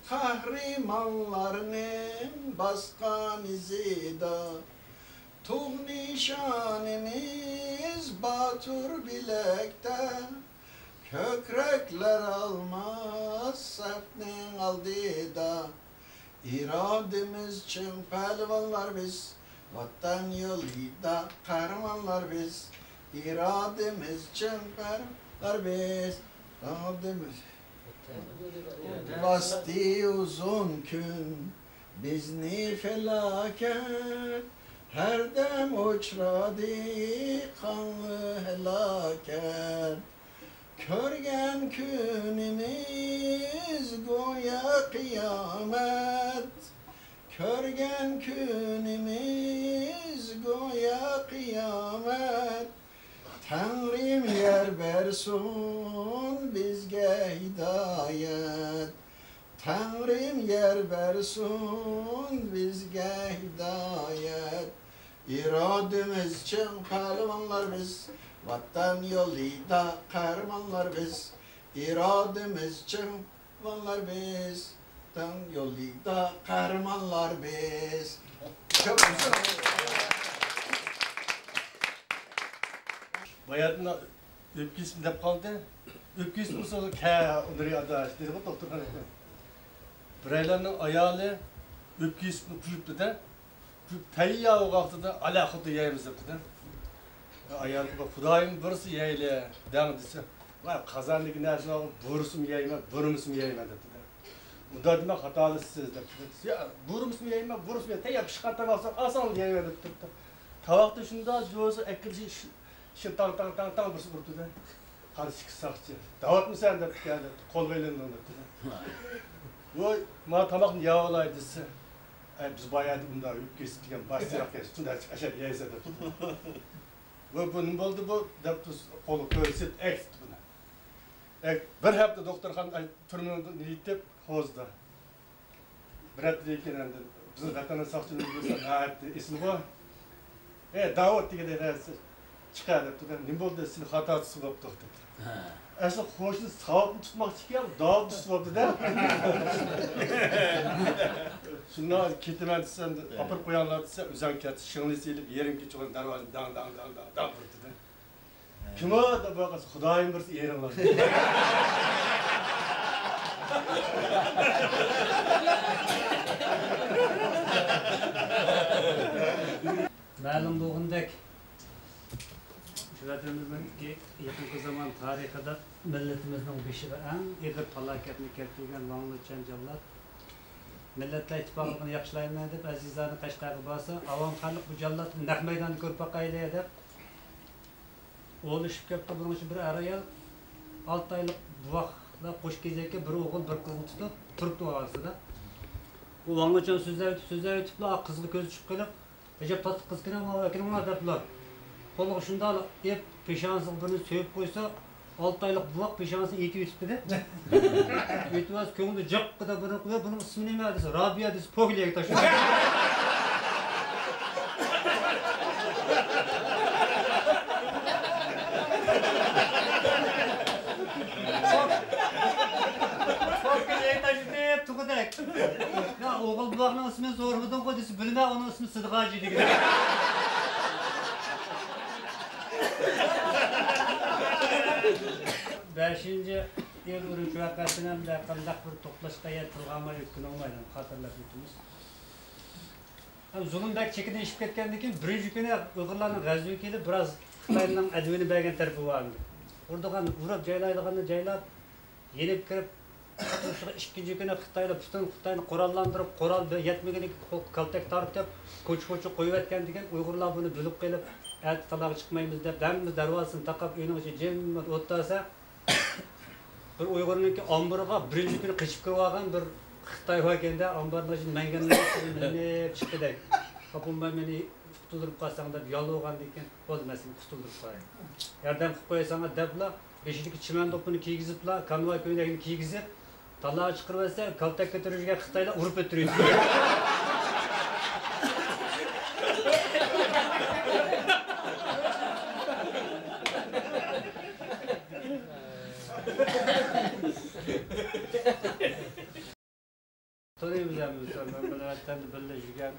قەھرىمانلارنىڭ باسقان ئىزىدا، تۇغ نىشانىمىز باتۇر بىلەكتە، كۆكرەكلەر ئالماس سەپنىڭ ئالدىدا. ئىرادىمىز چىڭ پەلۋانلار بىز، ۋەتەن يولىدا قەھرىمانلار بىز. ئىرادىمىز چىڭ پەلۋانلار بىز. ئىرادىمىز باستى ئۇزۇن كۈن بىزنى پالاكەت، ھەردەم ئۇچرىدى قانلىق ھالاكەت. كۆرگەن كۈنىمىز گويا قىيامەت، كۆرگەن كۈنىمىز گويا قىيامەت. تەڭرىم يار بەرسۇن بىزگە ھىدايەت، تەڭرىم يار بەرسۇن بىزگە ھىدايەت. ئىرادىمىز چىڭ پەلۋانلار بىز، ۋەتەن يولىدا قەھرىمانلار بىز. ئىرادىمىز چىڭ پەلۋانلار بىز، ۋەتەن يولىدا قەھرىمانلار بىز. كۆپ باياتىن ئۆپكىسىم دەپ قالدى. ئۆپكىسىم بولسا كە ئۇندىرى ئاداش دېدىغۇ دوختۇرخانىدا. بىرەيلەننىڭ ئايالى ئۆپكىسىم قۇيۇپتۇ-دە. تەييار ۋاقتىدا ئالاقىدا يەيمىز دەپتۇ-دە. ئايالىغا خۇدايىم بۇرسا يەيلى دەڭ دېسە، ۋاي قازاندىكى نەرسىنى بۇرسىمۇ يەيمەن، بۇرمىسىمۇ يەيمەن دەپتۇ-دە. ئۇنداق دېمەك خاتالىشىسىز دەپتۇ-دە. يا بۇرمىسىمۇ يەيمەن، بۇرسىمۇ يەيمەن، تەييار پىشقان تاماقسا ئاسانلا يەيمەن دەپتۇ-دە. تاۋاقتا شۇنداق جوزا ئەكىلىشى شۇ تاڭ تاڭ تاڭ تاڭ بۇرسا ئۇرىدۇ-دە. قارشى ئىككى ساقچى، «دەۋاتمىسەن» دەپتىكەن، دەپتۇ، «قولغا ئېلىندىڭ» دەپتۇ. ۋوي، مانا تاماقنى يەۋالاي دېسە، «ئەي، بىز بايا ئۇنداق يۈك كېسىپ كەلگەن، باش سىراق كەلسە، شۇنداق ئەشەپ يەيسەن» دەپتۇ. ۋوي، بۇ نېمە بولدى بۇ؟ دەپتۇ، قولىغا كۆرسىتىپ ئەكېتىپتۇ بۇنى. ئەي، بىر ھەپتە دوختۇرخانىدا، ئاي، تۈرمىدە يېتىپ، ھوزدا. بىر ھەپتىدىن كېيىن ئەمدى بىزنىڭ ۋەتەنداش ساقچىلىرىمىز بولسا ناھايىتى ئېسىلغۇ. «ئەي، داۋۇت» دېگەندەك، «ھە، چىقە» دەپتۇ-دە، «نېمە بولدى؟ سېنى خاتا تۇتسا بوپتۇ» دەپتۇ. ھە. ئەسلى قوشنا ساۋۇتنى تۇتماقچى ئىكەن، داۋۇت تۇتسا بوپتۇ-دە. شۇنداق كېتىمەن دېسە، ئەمدى ئاپىرىپ قويۇڭلار دېسە، ئۆزۈڭ كەت، شىڭلىسى ئېلىپ، يېرىم كېچە دەرۋازىنى داڭ، داڭ، داڭ، داڭ، داڭ ئۇرۇپتۇ-دە. «كىم ئۇ؟» دەپ باقسا، «خۇدايىم بۇيرۇسا ئېرىڭلار.» مەلۇم بولغىنىدەك، شۇ ۋەتىنىمىزنىڭ يېقىنقى زامان تارىخىدا مىللىتىمىزنىڭ بېشىغا ئەڭ ئېغىر پالاكەتنى كەلتۈرگەن ۋاڭلېچۈەن جاللات مىللەتلەر ئىتتىپاقلىقىنى ياخشىلايمەن دەپ ئەزىزانە قەشقەرگە بارسا، ئاۋام خەلق بۇ جاللاتنى نەق مەيداندا كۆرۈپ باقايلى دەپ، ئولىشىپ كەپتۇ. بۇنىڭ ئىچىدە بىر ئەر-ئايال، ئالتە ئايلىق بوۋاقلار قوش كېزەككە بىر ئوغۇل، بىر قىزنى تۇتۇپ تۇرۇپتۇ ئارىسىدا. ئۇ ۋاڭلېچۈەن سۆزلەۋېتىپ، سۆزلەۋېتىپلا، قىزغا كۆزى چۈشۈپ قېلىپ، «ئەجەب تاتلىق قىزكەن، ماۋۇ ئەكىلىڭلار» دەپلا، قولىغا شۇنداقلا ئېلىپ، پېشانىسىغا بىرنى سۆيۈپ قويسا، ئالتە ئايلىق بوۋاق پېشانىسىنى ئېتىۋېتىپتۇ-دە. ئېتىۋەتسە، كۆڭلى جىق قىدا بۇنى، «ۋە بۇنىڭ ئىسمى نېمە؟» دېسە، «رابىيە» دېسە، پوكلىيەگە تاشلىدى. پوكلىيەگە تاشلىدى، تۇغۇدەك. «يا، ئوغۇل بوۋاقنىڭ ئىسمىنى سورىمىدىڭغۇ؟» دېسە، «بىلمە، ئۇنىڭ ئىسمى سىدىق ھاجى» دېگەن. بەشىنچى ئىيۇل ئۈرۈمچى ۋەقەسىنى ھەمدە قانداق بىر توختاشقا يەر تىلغا ئالماي ئۆتكىلى بولمايدۇ، خاتىرىلەپ ئۆتىمىز. ھەم زۇلۇم بەك چېكىدىن ئېشىپ كەتكەندىن كېيىن، بىرىنچى كۈنى ئۇيغۇرلارنىڭ غەزىۋى كېلىپ، بىراز خىتاينىڭ ئەدۋىنى بەرگەن تەرىپى بار ئەمدى. ئۇرىدىغان ئۇرۇپ، جايلايدىغاننى جايلاپ، يېنىپ كىرىپ، شۇ ئىككىنچى كۈنى خىتايلار پۈتۈن خىتاينى قوراللاندۇرۇپ، قورال بە-، يەتمىگىنىگە قولغا كالتەك تارتىپ، كوچا-كوچا قويۇۋەتكەندىن كېيىن، ئۇيغۇرلار بۇنى بىلىپ قېلىپ، ئەتە تالاغا چىقمايمىز دەپ، ھەممىمىز دەرۋازىسىنى تاقاپ، ئۆينىڭ ئىچىگە جىممىت ئولتۇرسا، بىر ئۇيغۇرنىڭكى ئامبىرىغا بىرىنچى كۈنى قېچىپ كىرىۋالغان بىر خىتاي باركەندە، ئامبارنىڭ ئىچىدىن مەڭگەن مېنىپ چىقتىدەك. بولماي مېنى قۇتۇلدۇرۇپ قالساڭ دەپ يالۋۇرغاندىن كېيىن، بولدى، مەن سېنى قۇتۇلدۇرۇپ قوياي، ياردەم قىلىپ قويساڭ دەپلا، بېشىدىكى چىمەن دوپپىنى كىيگۈزۈپلا، كانۋاي كۆينەكنى كىيگۈزۈپ، تالاغا چىقىرىۋەتسە، كالتەككە تۇرۇپ يۈرگەن خىتايلار ئۇرۇپ ئۆلتۈرۈۋېتىپتۇ. تونۇيمىز ھەممىمىز، مەن بىلەن ۋەتەندە بىللە يۈرگەن.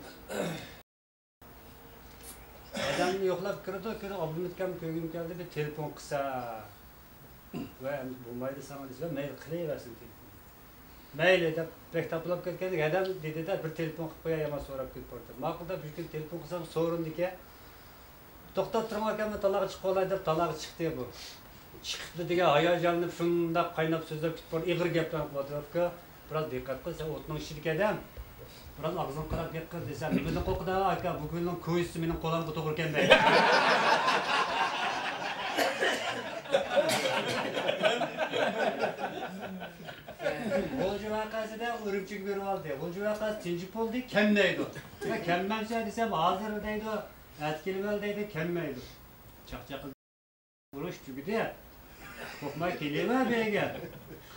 ئادەمنى يوقلاپ كىرىدۇ، كىرىپ، «ئابلىمىت ئاكام كۆرگۈم كەلدى، بىر تېلېفون قىلسا.» «ۋە ئەمدى بولمايدۇ ساڭا» دېسە، «مەيلى، قىلىۋەرسۇن تېلېفون.» «مەيلى» دەپ بەك تاپىلاپ كەتكەندىكىن، ھەدەم دېدى-دە، «بىر تېلېفون قىلىپ قوياي، يامان سوراپ كېتىپ بارىدۇ.» ماقۇل دەپ، بىر كۈنى تېلېفون قىلسام، سورۇندىكەن. «توختاپ تۇرۇڭ ئاكام، مەن تالاغا چىقىپ قالاي» دەپ، تالاغا چىقتى بۇ. چىقىپلا دېگەن ھاياجانلىنىپ، شۇنداق قايناپ سۆزلەپ كېتىپ بارىدۇ، ئېغىر گەپلەرنى قىلىۋاتىدۇ. «ئاكا، بىراز دىققەت قىل، سەن ئوتنىڭ ئىچىدىكى ئادەم. بىراز ئاغزىڭغا قاراپ گەپ قىل» دېسەم، «نېمىدىن قورقىدۇ ئاكا، بۇ كۆلنىڭ كويزىسى مېنىڭ قولۇمغا توغرا كەلمەيدۇ.» غۇلجا ۋەقەسىدە ئۈرۈمچىگە بېرىۋالدى. غۇلجا ۋەقەسى تىنجىپ بولدى، كەلمەيدۇ. «مەن كەلمەمچە» دېسەم، «ھازىر» دەيدۇ، «ئەتە كېلىۋەل» دەيدۇ، كەلمەيدۇ. چاقچاق. ئۇرۇش تۈگىدى. قورقماي كېلىۋەر بۇ يەرگە.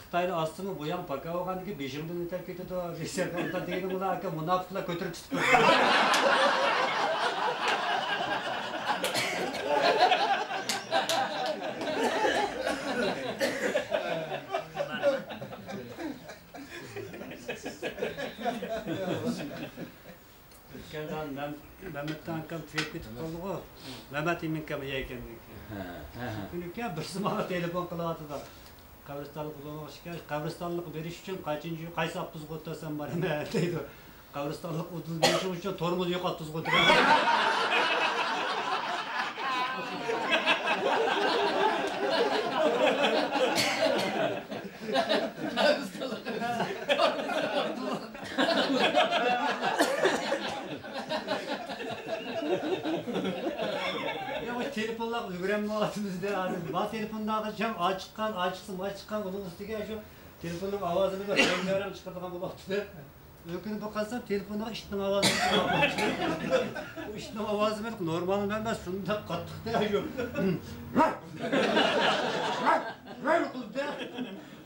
خىتاينى ئاسسىمۇ بۇ ياڭ پاكا بولغاندىكىن بېشىڭدىن ئۆتۈپ كېتىدۇ دېسەم، ئۇنداق دېگىنىڭ بىلەن ئاكا مۇناپىقلار كۆتۈرۈپ تۇتۇپ قويدى. ئۆتكەن سان مەم-، مەمەتجان ئاكام تۈگەپ كېتىپ قالدىغۇ. مەمەت ئىمىن ئاكام يەكەندىن كېيىن. ھە، ھە، ھە. شۇ كۈنى بىرسى ماڭا تېلېفون قىلىۋاتىدۇ. قەبرىستانلىق ئۇدۇلغا ئىكەن، قەبرىستانلىققا بېرىش ئۈچۈن قاچىنچى، قايسى ئاپتوبۇسقا ئولتۇرسام بارىمەن دەيدۇ. قەبرىستانلىق ئۇدۇل بېرىشىڭ ئۈچۈن تورمۇز يوق ئاپتوبۇسقا ئولتۇرىمەن. يا، بۇ تېلېفونلار ئۈگرەنمەيۋاتىمىز دە ھازىر. ما تېلېفوندا ئاچقان، ئاچىقسا، ئاچىققان، ئۇنىڭ ئۈستىگە شۇ تېلېفوننىڭ ئاۋازىنى بىر رەڭگارەڭ چىقىرىدىغان بولۇپتۇ. ئۆكۈنۈپ قالسام، تېلېفونغا ئىتنىڭ ئاۋازى چىقىرىپ قاپتۇ. ئۇ ئىتنىڭ ئاۋازى بىر نورمال ئەمەس، شۇنداق قاتتىق دە شۇ.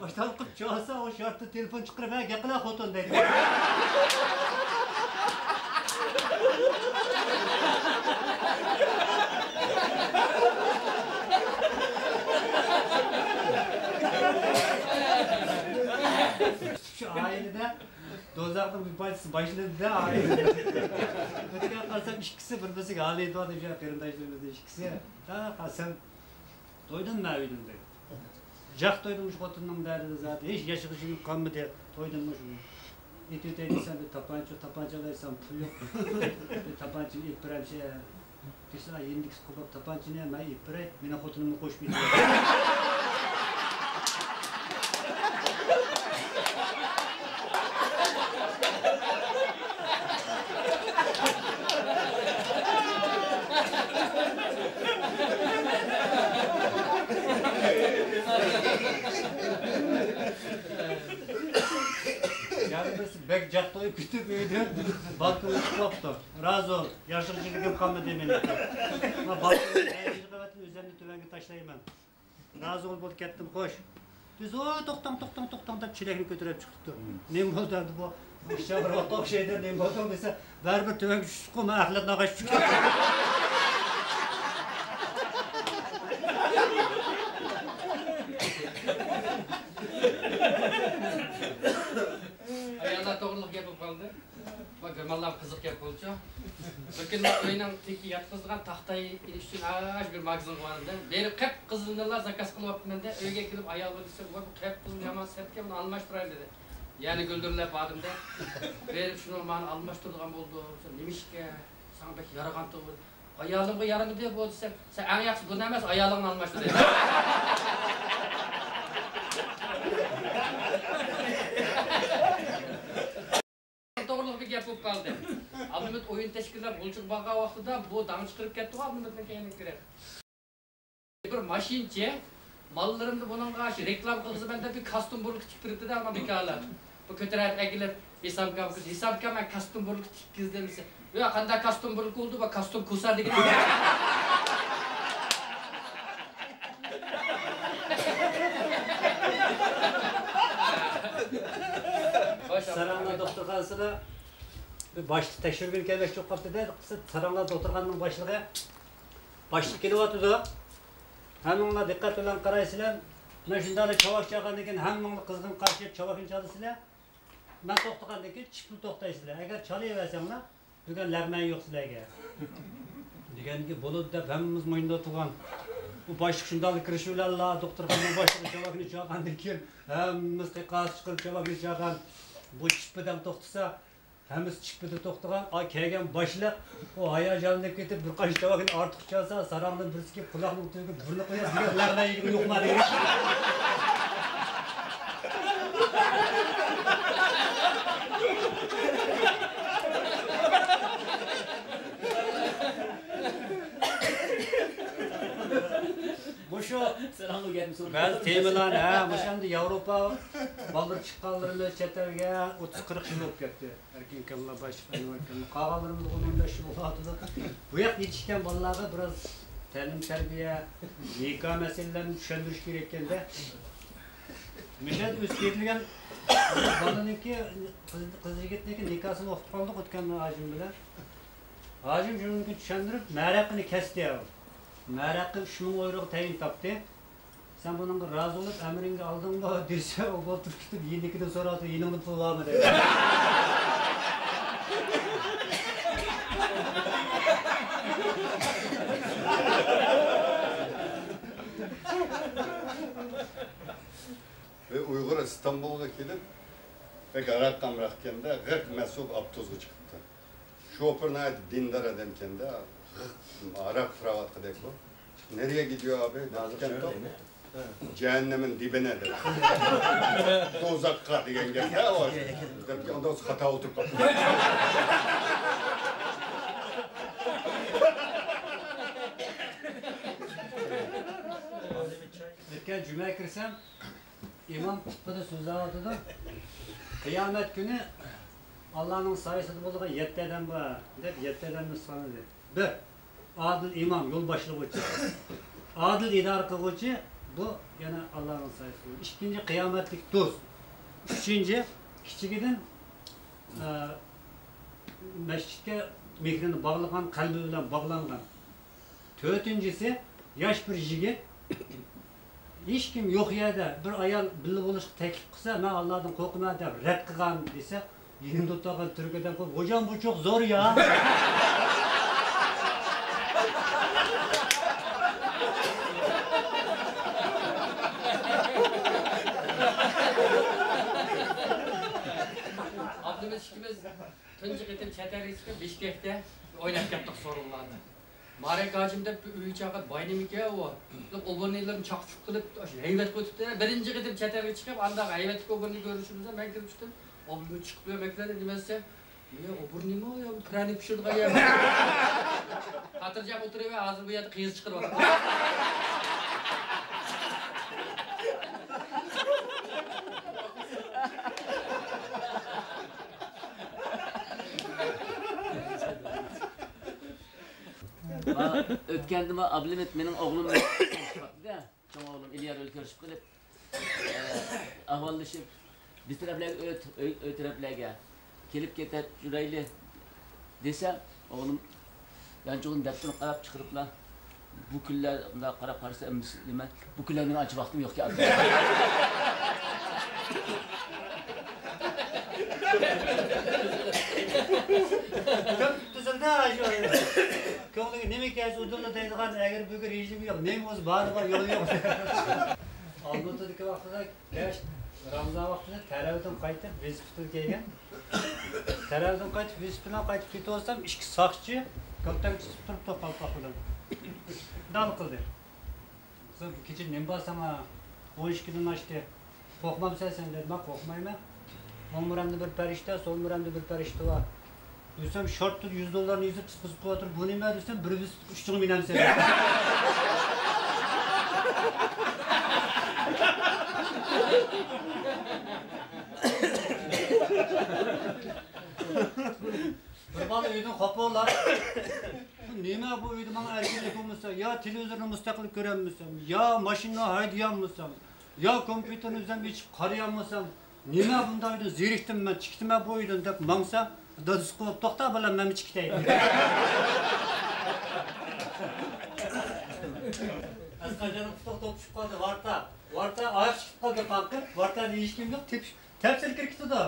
ئاشتالقىپ چالسا، ئۇ شارتتا تېلېفون چىقىرىپ، ھە، گەپ قىلا خوتۇن دەيدۇ. شۇ ئائىلىدە دوزاخنىڭ بىر پارچىسى باشلىنىپتۇ ئائىلىدە. ئۆتكەن قارىسام، ئىككىسى بىر-بىرسىگە ھالىيىدۇ، شۇ قېرىنداشلىرىمىزنىڭ ئىككىسى. ھە، قاسەم، تويدۇم مەن ئۆيدىن دەيدۇ. جاق تويدۇم، مۇشۇ خوتۇننىڭ دەردىدە زادى ھېچ ياشىغۇچىلىق قالمىدى. تويدۇم مۇشۇ. ئېتىۋېتەي دېسەم، بىر تاپانچا، تاپانچا ئالاي دېسەم، پۇل يوق. بىر تاپانچىنى ئېلىپ بېرەمسەن دېسە، يېنىدىكىسى قوپۇپ، تاپانچىنى مەن ئېلىپ بېرەي، مېنىڭ خوتۇنۇمنى قوشۇپ ئېتىۋەت. يەنە بىرسى بەك جاق تويۇپ كېتىپ ئۆيدىن بالكونغا چىقىپ قاپتۇ. رازۇ، ياشىغۇچىلىكىم قالمىدى مېنىڭ. ما بالكوننى ئۆزۈمنى تۆۋەنگە تاشلايمەن. رازى بولۇپ كەتتىم، خوش. بىز، ۋوي، توختاڭ، توختاڭ، توختاڭ دەپ چېلەكنى كۆتۈرۈپ چىقىپتۇ. نېمە بولدى ئەمدى بۇ؟ ئىشچان بىر ۋاقىت ئوخشايدۇ، نېمە بولدى دېسە، بەرىبىر تۆۋەنگە چۈشتۇققۇ، مەن ئەخلەتنى ئاغاچ چۈشتۈم. ئاياللار توغرىلىق گەپ بولۇپ قالدى. بۇ گېرمانلار قىزىق گەپ بولدىچۇ. بىر كۈنى ئۆينىڭ تېكى ياتقۇزىدىغان تاختا ئېلىش ئۈچۈن ئاشۇ بىر ماگىزىنغا باردىم. بېرىپ قىپقىزىلنىلا زاكاز قىلىۋاپتىمەن دە، ئۆيگە كېلىپ ئايالىمغا دېسەم، ۋاي، بۇ قىپقىزىل يامان سەتكەن، بۇنى ئالماشتۇراي دېدى. يەنە گۈلدۈرلەپ باردىم دە، بېرىپ شۇنى مانا ئالماشتۇرىدىغان بولدۇم. نېمىشقا؟ ساڭا بەك يارىغانتۇغۇ. ئايالىمغا يارىمىدى بۇ دېسەم، سەن ئەڭ ياخشىسى بۇنى ئەمەس، ئايالىڭنى ئالماشتۇر دېدى. توغرىلىق بىر گەپ بولۇپ قالدى. ئابلىمىت ئويۇن تەشكىللەپ غۇلجىغا بارغان ۋاقتىدا بۇ داڭ چىقىرىپ كەتتىغۇ ئابلىمىتنىڭ كەينىگە كىرىپ. بىر ماشىنىچى ماللىرىمنى بۇنىڭغا شۇ رېكلام قىلغۇزىمەن دەپ بىر كاستيۇم بۇرۇلكا تىكىپ بېرىپتۇ-دە، ئانا بىكارلار. بۇ كۆتۈرۈپ ئەكېلىپ، ھېسابكام، ھېسابكام، مەن كاستيۇم بۇرۇلكا تىككۈزدۈم دېسە، يا، قانداق كاستيۇم بۇرۇلكا بولدى، بۇ كاستيۇم كوسار دېگەن. ساراڭلار دوختۇرخانىسىدا بىر باشلىق تەكشۈرگىلى كەلمەكچى بولۇپ قاپتۇ-دە، ساراڭلار دوختۇرخانىنىڭ باشلىقى. باشلىق كېلىۋاتىدۇ. ھەممىڭلار دىققەت بىلەن قارايسىلەر. مەن شۇنداقلا چاۋاك چالغاندىن كېيىن ھەممىڭلار قىزغىن قارشى ئېلىپ چاۋاكنى چالىسىلەر. مەن توختىغاندىن كېيىن چىپلا توختايسىلەر. ئەگەر چالىۋەرسەڭلار، بۈگۈن لەغمەن يوق سىلەرگە. دېگەندىكىن بولىدۇ دەپ ھەممىمىز مۇينىدا تۇرغان. بۇ باشلىق شۇنداقلا كىرىشى بىلەنلا دوختۇرخانىنىڭ باشلىقى چاۋاكنى چالغاندىن كېيىن ھەممىمىز قىقاس چىقىرىپ چاۋاكنى چالغان. بۇ چىپپىدەم توختىسا، ھەممىسى چىپپىدە توختىغان. ئا، كەلگەن باشلىق ئۇ ھاياجانلىنىپ كېتىپ بىر قانچە چاۋاكنى ئارتۇق چالسا، ساراڭدىن بىرسى كېلىپ قۇلاقنىڭ تۈۋىگە بۇرنى قويۇپ، دېگەن لەغمەن يېگىنى يوقما دېگەن. مۇشۇ بەزى تېمىلارنى، ھە، مۇشۇ ئەمدى ياۋروپا بالىلىرى چىققانلىرىمىز چەت ئەلگە ئوتتۇز قىرىق يىل بولۇپ كەتتى. ئەركىن ئاكاملار باشلىق، ئەنۋەر ئاكاملار، قالغانلىرىمىز ئون ئون بەش يىل بولۇۋاتىدۇ. بۇ ياقتا يېتىشكەن بالىلارغا بىراز تەلىم-تەربىيە، نىكاھ مەسىلىلەرنى چۈشەندۈرۈش كېرەككەندە. مۇشۇ يەردە ئۆسۈپ يېتىلگەن بالىنىڭكى، قىز، قىز يىگىتنىڭكى نىكاھسىنى ئوقۇپ قالدۇق ئۆتكەن ھاجىم بىلەن. ھاجىم شۇنىڭكى چۈشەندۈرۈپ، مەرەقىنى كەستى. مەرەققە ئۈچ مىڭ ئايروغا تەيىن تاپتى. سەن بۇنىڭغا رازى بولۇپ، ئەمرىڭگە ئالدىڭمۇ؟ دېسە، ئۇ بولتۇرۇپ كېتىپ، يېنىدىكىدىن سوراپتۇ، يېنىڭدا پۇل بارمۇ دەيدۇ. بىر ئۇيغۇر ئىستانبۇلغا كېلىپ، بەك ھاراق-ھامراق ئىكەندە، غەرق مەسۇب ئاپتوبۇسقا چىقىپتۇ. شوپۇر ناھايىتى دىندار ئادەمكەندە، غىق ھاراق پۇراۋاتقۇدەك بۇ. نېرىيە گىدىيو ئابى؟ دەپتىكەن. جەھەننەمنىڭ دىبىنە دەپ. دوزاخقا دېگەن گەپ. ھە، ئۇ دەپتىكەن، ئاندىن خاتا ئولتۇرۇپ قاپتۇ. كەچ جۈمە كىرسەم، ئىمام خۇتبىدە سۆزلەۋاتىدۇ. قىيامەت كۈنى ئاللانىڭ سايىسىدا بولىدىغان يەتتە ئادەم بار، دەپ يەتتە ئادەمنى سانىدى. بىر، ئادىل ئىمام، يول باشلىغۇچى. ئادىل ئىدارە قىلغۇچى، بۇ يەنە ئاللانىڭ سايىسىدا. ئىككىنچى، قىيامەتلىك دوست. ئۈچىنچى، كىچىكىدىن، ئە، مەسچىتكە مېھرىنى باغلىغان، قەلبى بىلەن باغلانغان. تۆتىنچىسى، ياش بىر يىگىت، ھېچكىم يوق يەردە بىر ئايال بىللە بولۇشقا تەكلىپ قىلسا، مەن ئاللادىن قورقىمەن دەپ رەت قىلغان دېسە، يېنىمدا ئولتۇرغان تۈرك ئادەم قويۇپ، «ھوجام، بۇ چوق زور يا.» ئابدۇمىت ئىككىمىز تۇنجى قېتىم چەت ئەلگە چىقىپ، بىشكەكتە ئويناپ كەتتۇق سورۇنلاردا. مارەك ھاجىم دەپ بىر ئۆي چاقىرىپ، باينىمىكەن ئۇ. ئوبورنىيلىرىنى چاقچۇق قىلىپ، ھەيۋەتكە ئۆتۈپتۇ. بىرىنچى قېتىم چەت ئەلگە چىقىپ، ئانداق ھەيۋەتلىك ئوبورنىي كۆرۈشىمىزدە مەن كىرىپ چىقتىم. ئوبورنىي چىقىپ بۇ يەرگە كەلدى نېمە دېسە، «بۇ يەر ئوبورنىيمۇ يا پىرەنىك پىشۇرىدىغان يەرمۇ؟» خاتىرجەم ئولتۇرۇۋەر، ھازىر بۇ يەردە قىيىز چىقىرىۋاتىدۇ. ئۆتكەندىمۇ ئابلىمىت مېنىڭ ئوغلۇم چوڭ ئوغلۇم ئىليار بىلەن كۆرۈشۈپ قېلىپ، ئە، ئەھۋاللىشىپ، بىز تەرەپلەرگە ئۆت، ئۆي، ئۆي تەرەپلەرگە كېلىپ كېتىپ يۈرەيلى دېسە، ئوغلۇم يانچۇقىدىن دەپتىرىنى قاراپ چىقىرىپلا، بۇ كۈنلەر مۇنداق قاراپ قارىسا، ئەمدى نېمە، بۇ كۈنلەرنىڭ ئانچە ۋاقتىم يوقكەن. كۆپ تۈزۈلدى شۇ. كۆڭلىگە نېمە كەلسە ئۇدۇللا دەيدىغان ئەگرى بۈگرى رېجىم يوق. نېمە بولسا بارىغا يول يوق. ئالمۇتىدىكى ۋاقتىدا كەچ رامىزان ۋاقتىدا تەرەۋىدىن قايتىپ ۋېلىسىپىتىدە كەلگەن. تەرەۋىدىن قايتىپ ۋېلىسىپىتىدىن قايتىپ كېتىۋاتسام ئىككى ساقچى كاپتان كىچىك تۇرۇپتۇ قالپاق بىلەن. دال قىلدى. قىزىم، كېچە نېمە بار ساڭا؟ ئون ئىككىدىن ئاشتى. قورقمامسەن سەن؟ دېدى. مەن قورقمايمەن. ئوڭ مۇرەمدە بىر پەرىشتە، سول مۇرەمدە بىر پەرىشتە بار. دېسەم، شورتتا يۈز دوللارنى يېزىپ تۇتقۇزۇپ قويۇۋاتىدۇ. بۇ نېمە دېسەم، بىر ۋېلىسىپىت ئۈچ چوڭ مىنەمسەن. بىر بالا ئۆيدىن خوپۇرلاپ، «بۇ نېمە بۇ ئۆيدە ماڭا ئەركىنلىك بولمىسا، يا تېلېۋىزورنى مۇستەقىل كۆرەلمىسەم، يا ماشىنا ھەيدىيەلمىسەم، يا كومپيۇتېرنى ئۆزۈم ئېچىپ قارىيالمىسام، نېمە بۇنداق ئۆيدە زېرىكتىم مەن، چىقىتىمەن بۇ ئۆيدىن» دەپ ماڭسا، دادىسى قويۇپ، «توختا بالام، مەنمۇ چىقىتەي» دېدى. ئەسقەرجاننىڭ پۇتىغا توپا چۈشۈپ قالدى، ۋارتا. ۋارتا ئاياق چىقىپ قالدى، قاقىپ. ۋارتادا ھېچكىم يوق، تېپىشىپ تەپسىلە كىرىپ كېتىدۇ.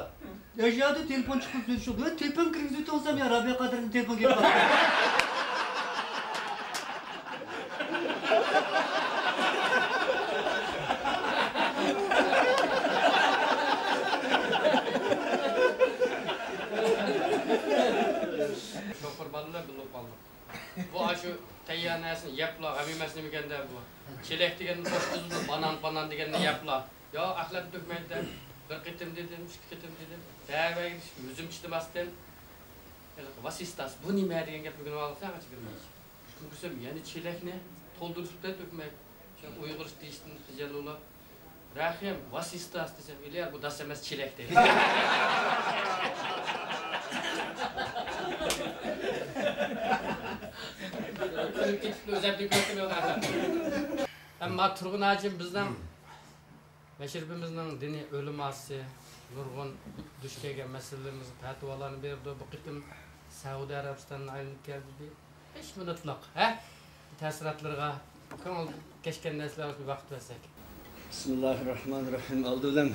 ئەشيادا تېلېفون چىقىپ سۆزلىشىدۇ. تېلېفون كىرگۈزۈۋېتىڭسەن يا، رابىيە قادىرنىڭ تېلېفونى كېلىپ قاپتۇ. شوپۇر بالىلار بىللە قالدۇق. بۇ ئاشۇ تەييار نەرسىنى يەپلا، غەم يېمەس نېمىكەندە بۇ. چېلەك دېگەننى قوشقۇزۇپ، بانان، بانان دېگەننى يەپلا. يا ئەخلەت تۆكمەيدۇ دەپ، بىر قېتىم دېدىم، ئىككى قېتىم دېدىم. دەۋەرگىچە يۈزۈم چىدىماستىن، ھېلىقى ۋاسىستاس، بۇ نېمە دېگەن گەپنى ئۆگىنىۋالغۇسى ئاچا كىرمەيچى. شۇنى كۆرسەم، يەنە چېلەكنى تولدۇرۇپ تۆكمەك. شۇ ئۇيغۇرچە دېيىشتىن خىجاللىنىپ، رەھىم، ۋاسىستاس دېسەم، ئىليار، بۇ داس ئەمەس، چېلەك دەيدۇ. كۈلۈپ كېتىپلا ئۆزەمدىن كۆرۈپ. ئەمما تۇرغۇن ھاجىم بىزنىڭ مەشرىپىمىزنىڭ دىنىي ئۆلىماسى، نۇرغۇن دۇچ كەلگەن مەسىلىلىرىمىزگە پەتىۋالارنى بېرىدۇ. بۇ قېتىم سەئۇدى ئەرەبىستاندىن ئايلىنىپ كەلدى. بەش مىنۇتلۇق، ھە؟ تەسىراتلىرىغا، كۆڭۈل كەچكەن نەرسىلەرگە بىر ۋاقىت بەرسەك. بىسمىللاھىررەھمانىررەھىم. ئالدى بىلەن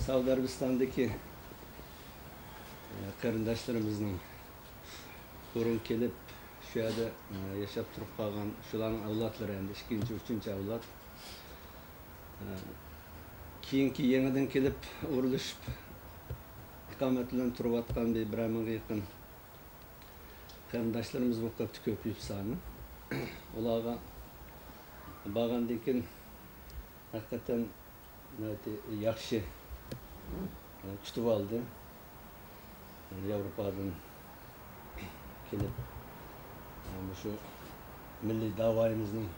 سەئۇدى ئەرەبىستاندىكى، ئە، قېرىنداشلىرىمىزنىڭ بۇرۇن كېلىپ، شۇ يەردە، ئە، ياشاپ تۇرۇپ قالغان شۇلارنىڭ ئەۋلادلىرى، ئەمدى ئىككىنچى، ئۈچىنچى ئەۋلاد. ئە، كېيىنكى يېڭىدىن كېلىپ ئورۇنلىشىپ ئىقامەت بىلەن تۇرۇۋاتقان بىر، بىرەر مىڭغا يېقىن قېرىنداشلىرىمىز بولۇپ قاپتۇ، كۆپىيىپ سانى. ئۇلارغا بارغاندىن كېيىن ھەقىقەتەن ناھايىتى ياخشى، ئە، كۈتۈۋالدى. ياۋروپادىن كېلىپ، ئە، مۇشۇ مىللىي داۋايىمىزنىڭ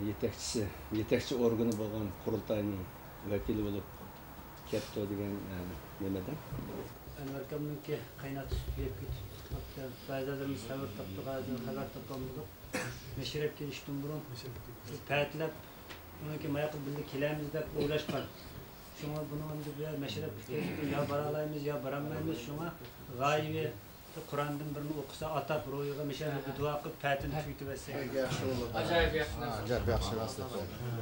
يېتەكچىسى، يېتەكچى ئورگىنى بولغان قۇرۇلتاينىڭ ۋەكىلى بولۇپ كەپتۇ دېگەن، ئە، نېمىدە؟ ئەنۋەر ئاكامنىڭكى قايناق سۈتى يەپ كېتىپتۇ. بەزىلىرىمىز خەۋەر تاپتۇق، بەزىلىرى خەۋەر تاپالمىدۇق. مەشرەپكە كېلىشتىن بۇرۇن پەتىلەپ، ئۇنىڭكى ماياققا بىللە كېلەمىز دەپ ئويلاشقان. شۇڭا بۇنىڭ ئەمدى بۇ يەر مەشرەپ ئۆتكەزدۇق، يا بارالايمىز، يا بارالمايمىز. شۇڭا غايىۋى قۇراندىن بىرنى ئوقۇسا، ئاتاپ روھىغا مىشەل بىر دۇئا قىلىپ، پەتىنى تۈگىتىۋەتسەك. بەك ياخشى بولىدۇ. ئاجايىپ ياخشى نەرسە. ئاجايىپ ياخشى نەرسە.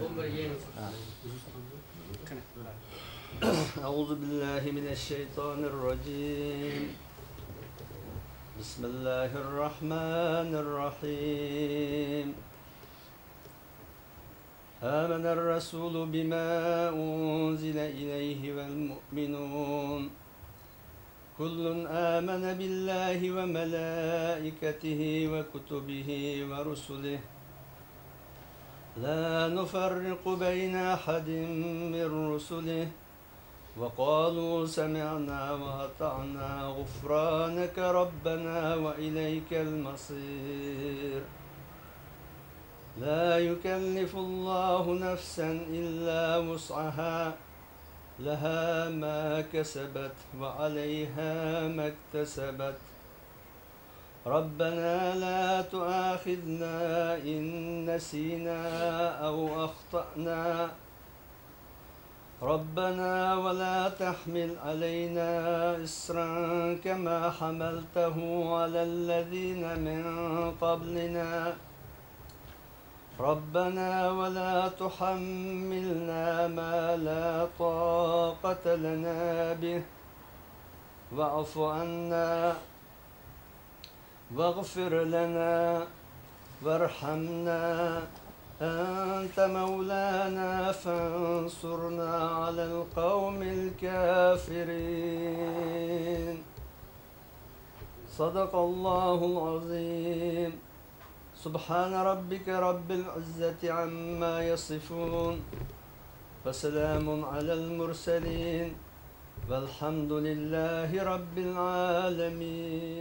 ئون بىر يېڭى. ھە. قېنى. أعوذ بالله من الشيطان الرجيم. بسم الله الرحمن الرحيم. آمن الرسول بما أنزل إليه والمؤمنون. كل آمن بالله وملائكته وكتبه ورسله لا نفرق بين أحد من رسله وقالوا سمعنا وأطعنا غفرانك ربنا وإليك المصير. لا يكلف الله نفسا إلا وسعها، لها ما كسبت وعليها ما اكتسبت. ربنا لا تؤاخذنا إن نسينا أو أخطأنا. ربنا ولا تحمل علينا إصرا كما حملته على الذين من قبلنا. ربنا ولا تحملنا ما لا طاقة لنا به واعف عنا واغفر لنا وارحمنا أنت مولانا فانصرنا على القوم الكافرين. صدق الله العظيم. سبحان ربك رب العزة عما يصفون. وسلام على المرسلين. والحمد لله رب العالمين.